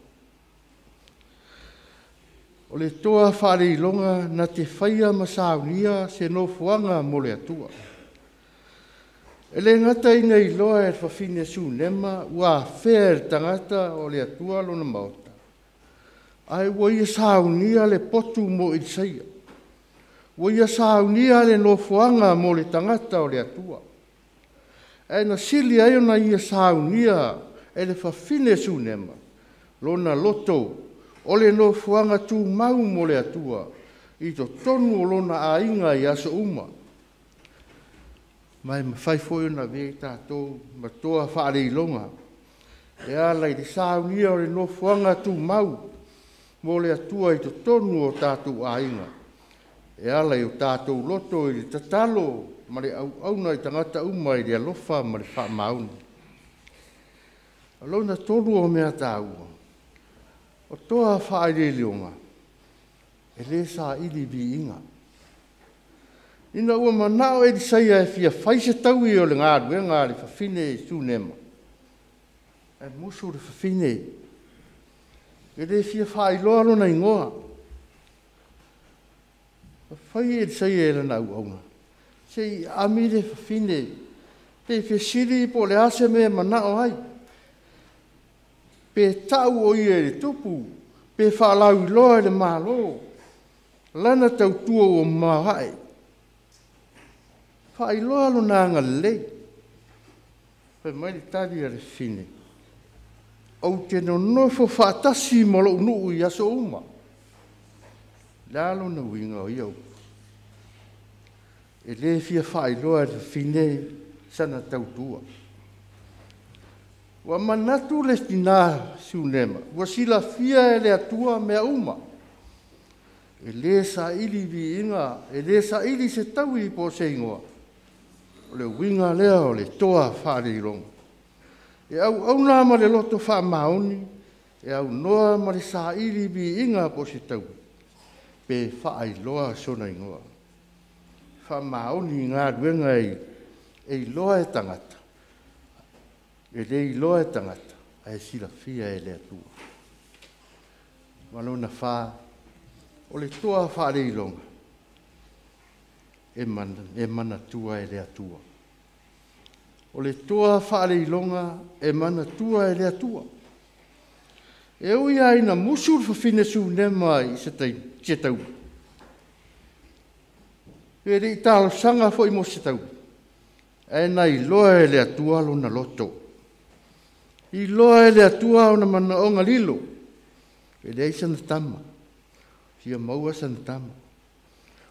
O le toa faaleiloga na te faia ma saunia se nofoaga mo le Atua. E le gata ina iloa e le fafine Sunema ua afea e le tagata o le Atua lona maota, ae ua ia saunia le potu mo Elisaia. Ua ia saunia le nofoaga mo le tagata o le Atua. Ae na sili ai ona ia saunia e le fafine Sunema lona loto o le nofoaga tumau mo le Atua i totonu o lona aiga i aso uma. Ma e mafai foi ona avea i tatou ma toa faaleiloga e ala i le saunia o le nofoaga tumau mo le Atua i totonu o tatou aiga, e ala i o tatou loto i le tatalo ma le auauna i tagata uma i le alofa ma le faamaoni. O lona tolu o mea taua, o toa faaleiloga e le saili viiga. Ina ua manao Elisaia e fia fai se taui o le galuega a le fafine Sunema, ae musu le fafine, e le fia faailoa lona igoa. Fai Elisaia e lana auauna, se i ami le fafine, pe fesili po o le a se mea e manao ai, pe tau o ia i le tupu, pe faalauiloa i le Malo, lana tautua ua maoae. Faailoa lona agalelei. Fai mai le tali a le fafine, ou te nonofo faatasi ma lou nuu i aso uma. Le a lona uiga o ia upu? E le fia faailoa e le fafine sana tautua. Ua manatu le tinā Sunema, ua silafia e le Atua mea uma. E lē saili viiga, e lē saili se taui po o se igoa. O le uiga lea o le toa faaleiloga. E auauna ma le loto faamaoni, e aunoa ma le saili viiga po o se taui, pe faailoa sona igoa. Faamaoni i galuega e iloa e tagata, e le iloa e tagata, ae silafia e le Atua. Ma lona fa, o le toa faaleiloga, e manatua e le Atua. O le toa faaleiloga e manatua e le Atua. E ui lava ina musu le fafine Sunema i se taui, pe le i talosaga foi mo se taui, ae na iloa e le Atua lona loto. Iloa e le Atua ona manaoga lilo, e leai sana tama, fia maua sana tama.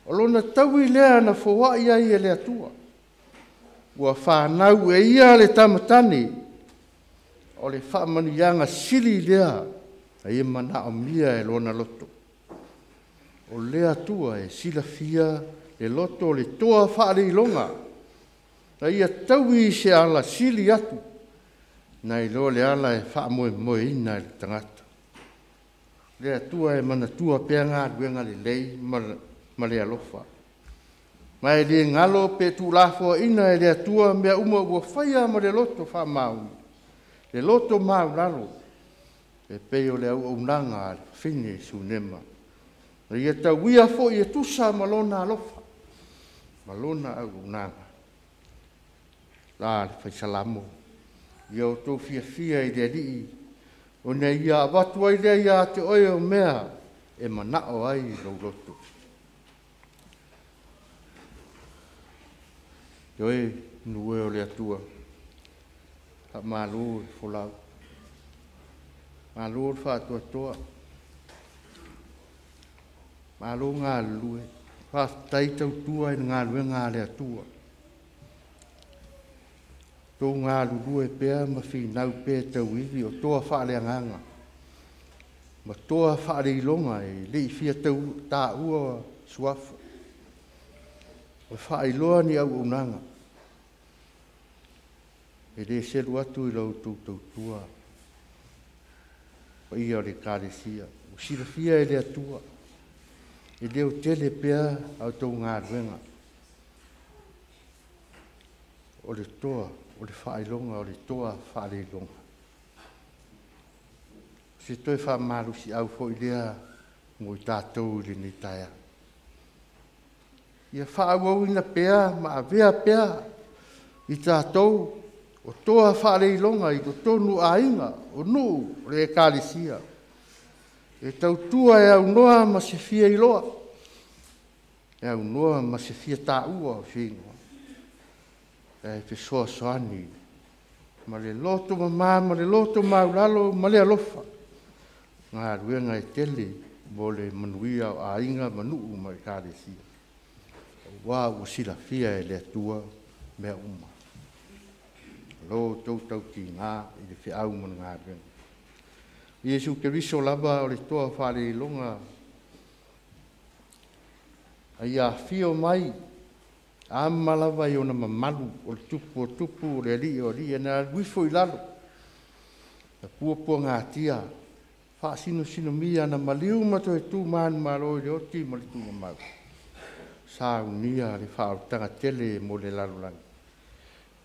O lona taui lea na foai ai e le Atua. Ua fanau e ia le tamatane, o le faamanuiaga sili lea na ia manaomia e lona loto. O le Atua e silafia le loto o le toa faaleiloga, na ia taui i se ala sili atu, na iloa le ala e faamoemoeina e le tagata. Le Atua e manatua pea galuega lelei ma le alofa. Ma e le galo pe tuulafoaina e le Atua mea uma ua faia ma le loto faamaoni, le loto maulalo, e pei o le auaunaga a le fafine Sunema. Na ia tauia foi e tusa ma lona alofa, ma lona auaunaga. La le faisalamo, ia outou fiafia i le Alii, ona ia avatu ai lea ia te oe o mea e manao ai lou loto. Oe nue o le Atua, faamalo le folau, malo le faatoatoa, malo galulue, faafetai tautua i le galuega a le Atua. Tou galulue pea ma finau pea tauivi o toa faaleagaga, ma toa faaleiloga e le i fia taua suafa. O faailoa ni auaunaga, e le selu atu i lau outou tautua, paia o le Ekalesia, ua silafia e le Atua, e leo tele pea a outou galuega. O le toa, o le faailoga, o le toa faaleiloga. Se toe faamalosi au foi lea mo i tatou i lenei taeao. Ia faaauauina pea ma avea pea i tatou o toa faaleiloga i totonu o aiga, o nuu, o le Ekalesia. E tautua e aunoa ma se fia iloa, e aunoa ma se fia taua o se igoa. E fesoasoani ma le loto mamā ma le loto maulalo ma le alofa. Galuega e tele mo le manuia o aiga ma nuu ma Ekalesia. Aua ua silafia e le Atua mea uma. Lo tou tautiga i le feau ma le galuega. Iesu Keriso lava o le toa faaleiloga, a ia afio mai ama lava i ona mamalu o le tupu o tupu o le alii o alii, na alu ifo i lalo, na puapuagatia, faasinosinomia na maliu ma toe tu manumalo i le oti ma le tuugamau. Saunia le faaolataga tele mo le lalolagi,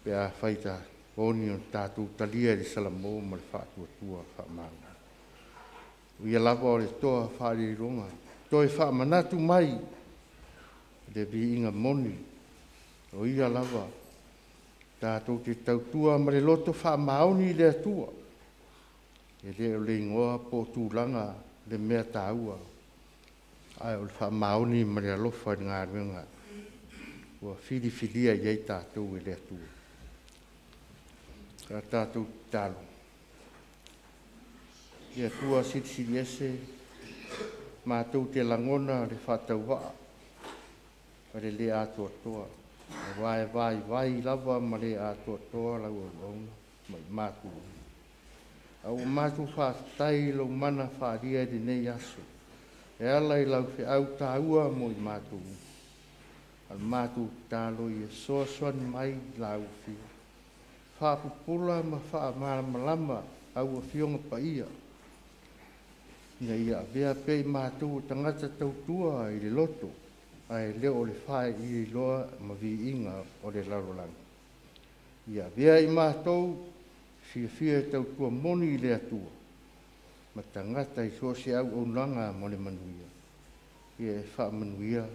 pe a faita oni o tatou talia i le salamo ma le faatuatua faamalo. Ia lava o le toa faaleiloga, toe faamanatu mai le viiga moni, o ia lava tatou te tautua ma le loto faamaoni i le Atua. E le o le igoa po o tulaga le mea taua, ae o le faamaoni ma le alofa i le galuega ua filifilia i ai tatou e le Atua. A tatou tatalo. Le Atua silisili ese, matou te lagona le faatauvaa ma le le atoatoa, aua e vaivai lava ma le atoatoa lau auauna ma i matou. A ua matou faafetai i lou mana faaalia i lenei aso, E ala i lau feau tāua mo i matou. A le matou tatalo ia fesoasoani mai i lau afio. Faapupula ma faamalamalama au afioga paia. Ina ia avea pea i matou o tagata tautua i le loto, ae le o le faailoiloa ma viiga o le lalolagi. Ia avea i matou fiafia e tautua moni i le Atua, ma tagata i so o se auaunaga mo le manuia. Ia e faamanuia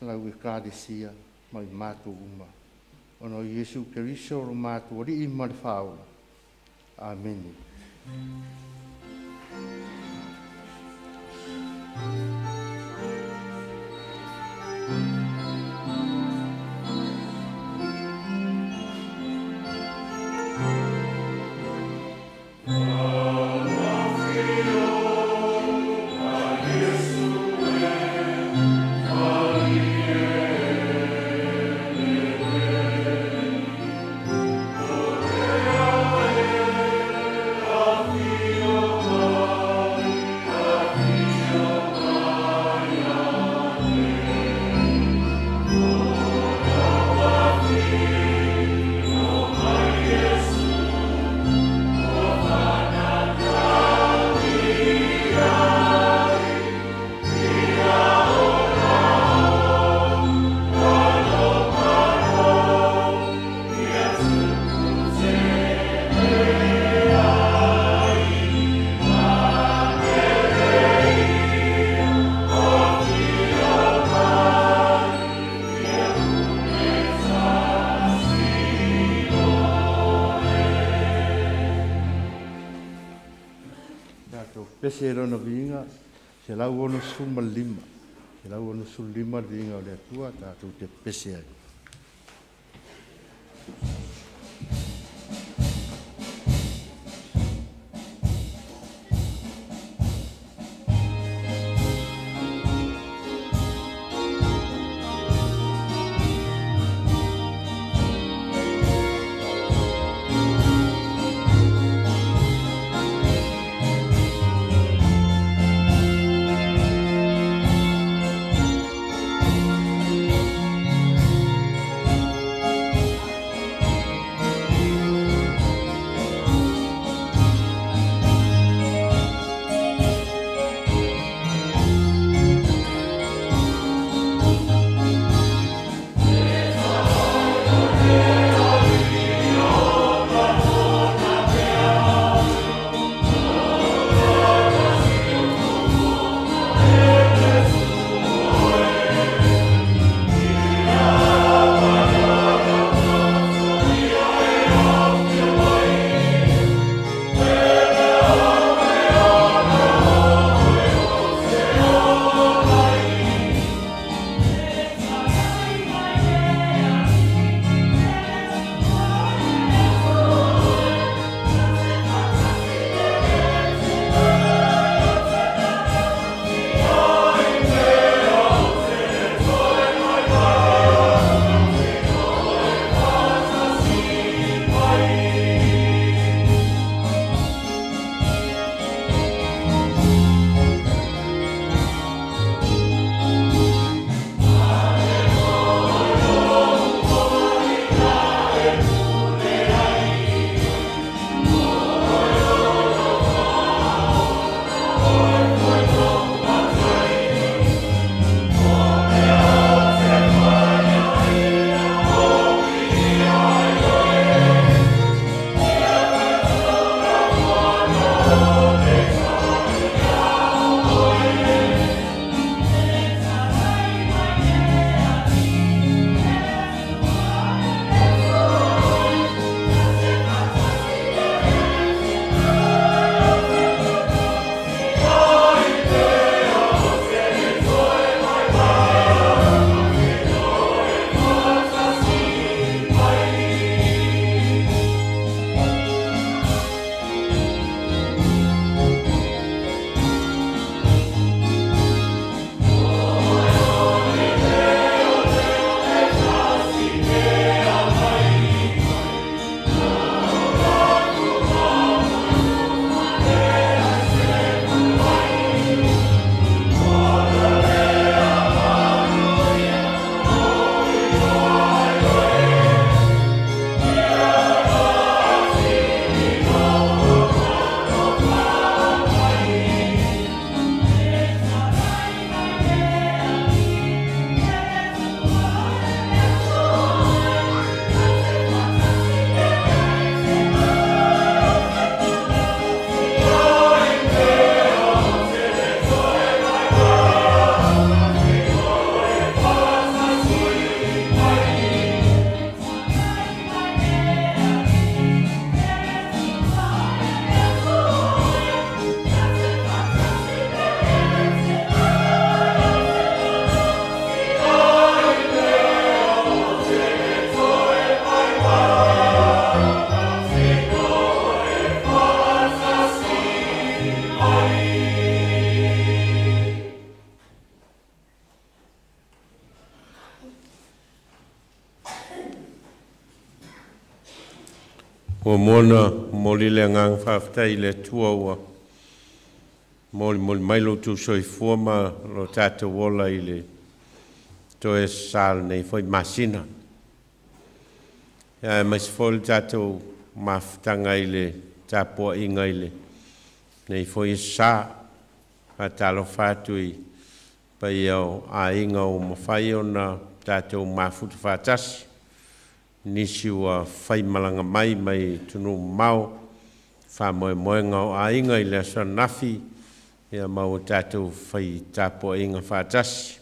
lau Ekalesia ma i matou uma. Ona o Iesu Keriso lo matou Alii ma le Faaola. Amene. Pese lona viiga, 165. 165 le viiga o le Atua, tatou te pese ai. Ua mona momoli le agaga faafetai i le Atua ua molimoli mai lo outou soifua ma lo tatou ola i le toe sa lenei foi masina. Ia aemaise foi le tatou mafutaga i le tapuaiga i lenei foi sa. Faatalofa atu i paia o aiga ua mafai ona tatou mafuta faatasi, nisi ua faimalaga mai mai atunuu mamao, faamoemoega o aiga i le aso ananafi, ia ma ua tatou fai tapuaiga faatasi.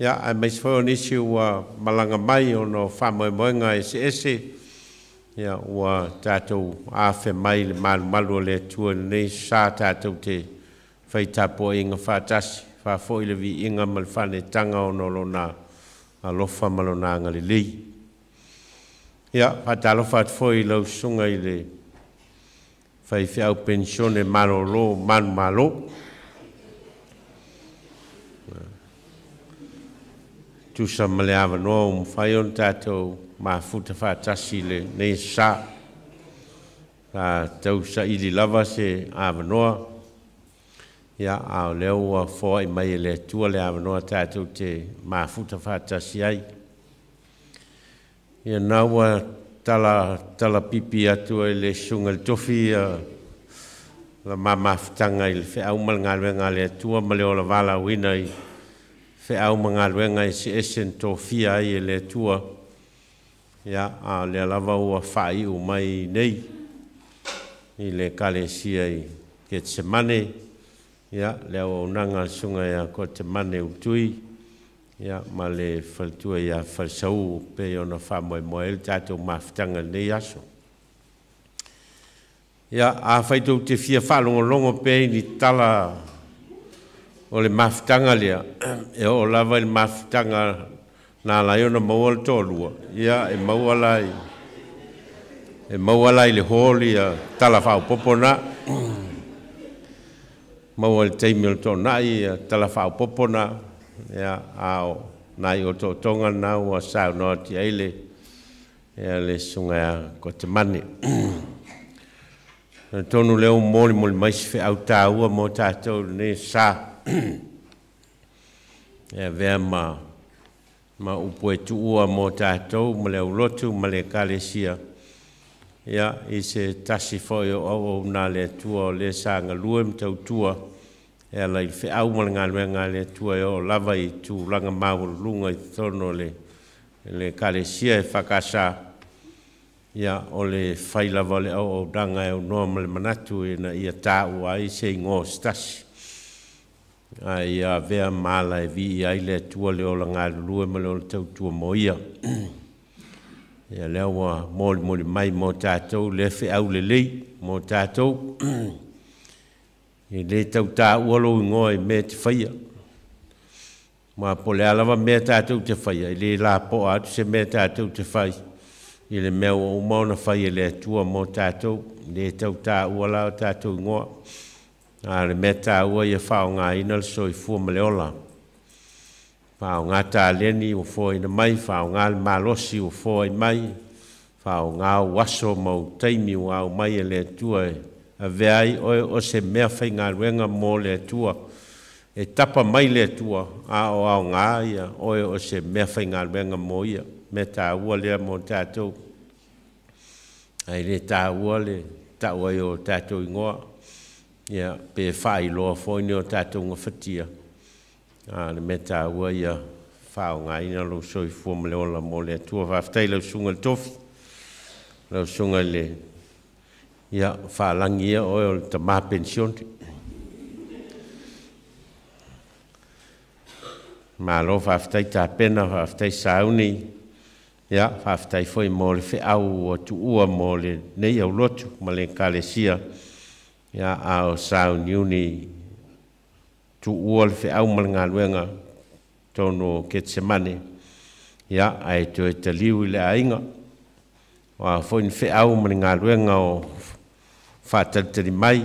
Ia, aemaise foi o nisi ua malaga mai ona o faamoemoega eseese, ia ua tatou afe mai i le malumalu o le Atua i lenei sa tatou te fai tapuaiga faatasi, faafoi le viiga ma le faanetaga ona o lona alofa ma lona agalelei. Ia, faatalofa atu foi i lau susuga i le faifeau penisione malolo manumalo, tusa ma le avanoa ua mafai ona tatou mafuta faatasi i lenei sa. Sa tausaili lava se avanoa, ia, a o lea ua foai mai e le Atua le avanoa tatou te mafuta faatasi ai. Ia na ua tala talapipi atu ai le susuga i le tofi la mamafutaga i le feau ma le galuega a le Atua ma le ola valaauina i feau ma galuega eseese na tofia ai e le Atua. Ia, a o lea lava ua faaiu mai nei i le Ekalesia i Ketisemane, ia, le auaunaga a le susuga ia Kotemane Ulutui, ia, ma le faletua ia Falesau, pei ona faamoemoe ai le tatou mafutaga i lenei aso. Ia, afai tou te fia faalogologo pea i ni tala o le mafutaga lea, e oo lava i le mafutaga na ala ai ona maua le toalua, ia, e maua la i le hall ia tala faaopoopo na. Maua i le taimi o le toonai ia tala faaopoopo na, ia, a o nai otootoga na ua saunoa atu ai le susuga ia Kotemane. Tonu lea ua molimoli mai se feau taua mo tatou i lenei sa. E avea ma upu e tuua mo tatou ma le aulotu ma le Ekalesia, ia, i se tasi foi o auauna a le Atua o lea sa galue ma tautua e ala i le feau ma le galuega a le Atua e oo lava i tulaga maualuluga i totonu o le Ekalesia e FKS. Ia, o le fai lava o le auaunaga e aunoa ma le manatu ina ia taua ai se igoa o se tasi, a ia avea ma ala e viia ai le Atua le ola galulue ma le ola tautua mo ia. Ia, lea ua molimoli mai mo tatou lea feau lelei mo tatou. E le tau taua lou igoa i mea te faia, ma po o le a lava mea tatou te faia, e le lapoa atu se mea tatou te fai i le mea ua uma ona fai e le Atua mo tatou. E le tau taua la o tatou igoa, a o le mea taua ia faaaogaina le soifua ma le ola, faaaoga taleni ua foaina mai, faaaoga le malosi ua foai mai, faaaoga ou aso ma ou taimi ua aumai e le Atua e avea ai oe o se mea faigaluega mo le Atua. E tapa mai le Atua, a o aoga ia oe o se mea faigaluega mo ia. Mea taua lea mo tatou. Ae le taua le tau ai o tatou igoa, ia, pe faailoa foi ni o tatou gafatia, a le mea taua ia faaaogaina lou soifua ma le ola mo le Atua. Faafetai lau susuga i le tofi, lau susuga i le, ia, faalagi ia oe o le tama penisione. Malo faafetai tapena, faafetai sauni, ia, faafetai foi mo le feau ua tuua mo lenei aulotu ma le Ekalesia, ia, a o sauniuni tuua le feau ma le galuega tonu o Ketisemane, ia, ae toe taliu i le aiga. O a foi ni feau ma le galuega o faatalitali mai,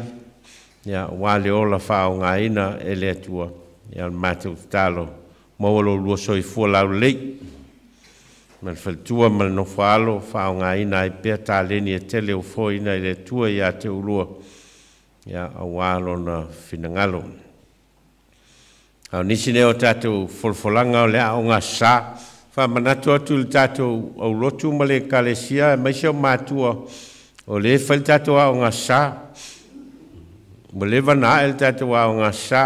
ia, ua le ola faaaogaina e le Atua, ia, o le matou tatalo, maua lo lua soifua laulelei. Ma le faletua ma le nofoaalo faaaogāina ai pea taleni e tele ofoina i le Atua iā te ulua ia auā lona finagalo. A o nisi nei o tatou folafolaga o le Aoga Aso Sa, faamanatu atu i le tatou aulotu ma le Ekalesia aemaise o matua o lē fai le tatou Aoga Aso Sa. Ua leva ona a'e le tatou Aoga Aso Sa,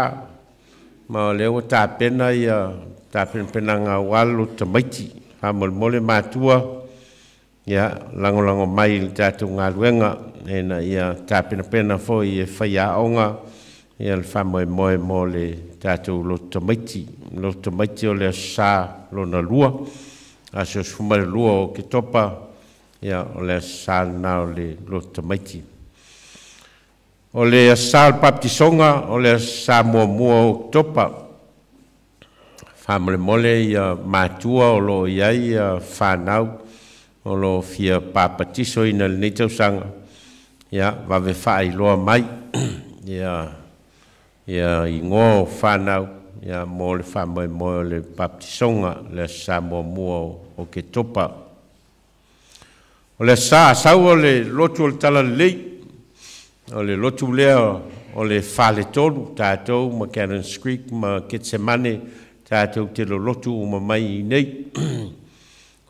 ma o lea ua tapena ia tapenapenaga auā le lotu tamaiti. Faamolemole matua, ia lagolago mai i le tatou galuega ina ia tapenapena foi e faiaoga ia le faamoemoe mo le tatou lotu tamaiti. Lotu tamaiti o le Aso Sa lona lua, aso 12 o Oketopa, ia o le Aso Sa lena o le lotu tamaiti. O le Aso Sa o le Papatisoga o le Aso Sa muamua o Oketopa. Faamolemole ia matua o loo i ai ia fanau o loo fia papatisoina i lenei tausaga, ia vave faailoa mai ia igoa o fanau ia mo le faamoemoe o le papatisoga le Aso Sa muamua o Oketopa. O le Aso Sa Asau o le lotu o le Talalelei, o le lotu lea o le faletolu, tatou ma Cannons Creek ma Ketsemane, tatou te lolotu uma mai i nei.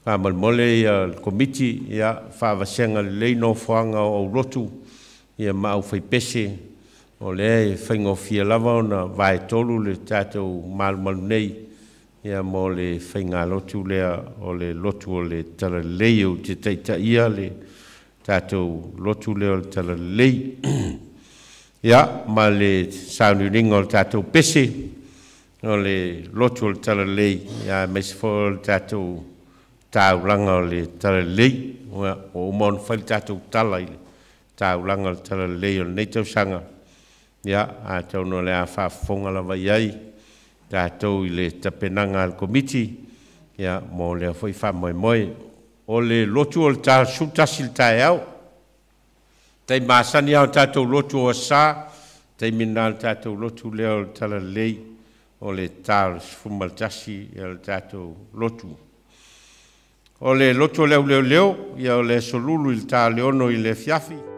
Faamolemole ia le komiti ia faavasega lelei nofoaga o aulotu ia ma aufaipese, o lea e faigofie lava ona vaetolu le tatou malumalu nei ia mo le faigalotu lea o le lotu o le Talalelei ou te taitaia le tatou lotu lea o le Talalelei. Ia ma le sauniuniga o le tatou pese o le lotu o le Talalelei ia aemaise foi o le tatou taulaga o le Talalelei. Ua uma ona fai le tatou tala i le taulaga o le Talalelei o lenei tausaga, ia atonu o le a faafofoga lava i ai tatou i le tapenaga a le komiti ia mo lea foi faamoemoe. O le lotu o le ta 11 i le taeao, taimi masani lava o tatou lotu o Aso Sa, taimi lena o le tatou lotu lea o le Talalelei o le ta o le 11 ia le tatou lotu. O le lotu o le Auleoleo, ia o le Aso Lulu i le ta o le 6 i le afiafi.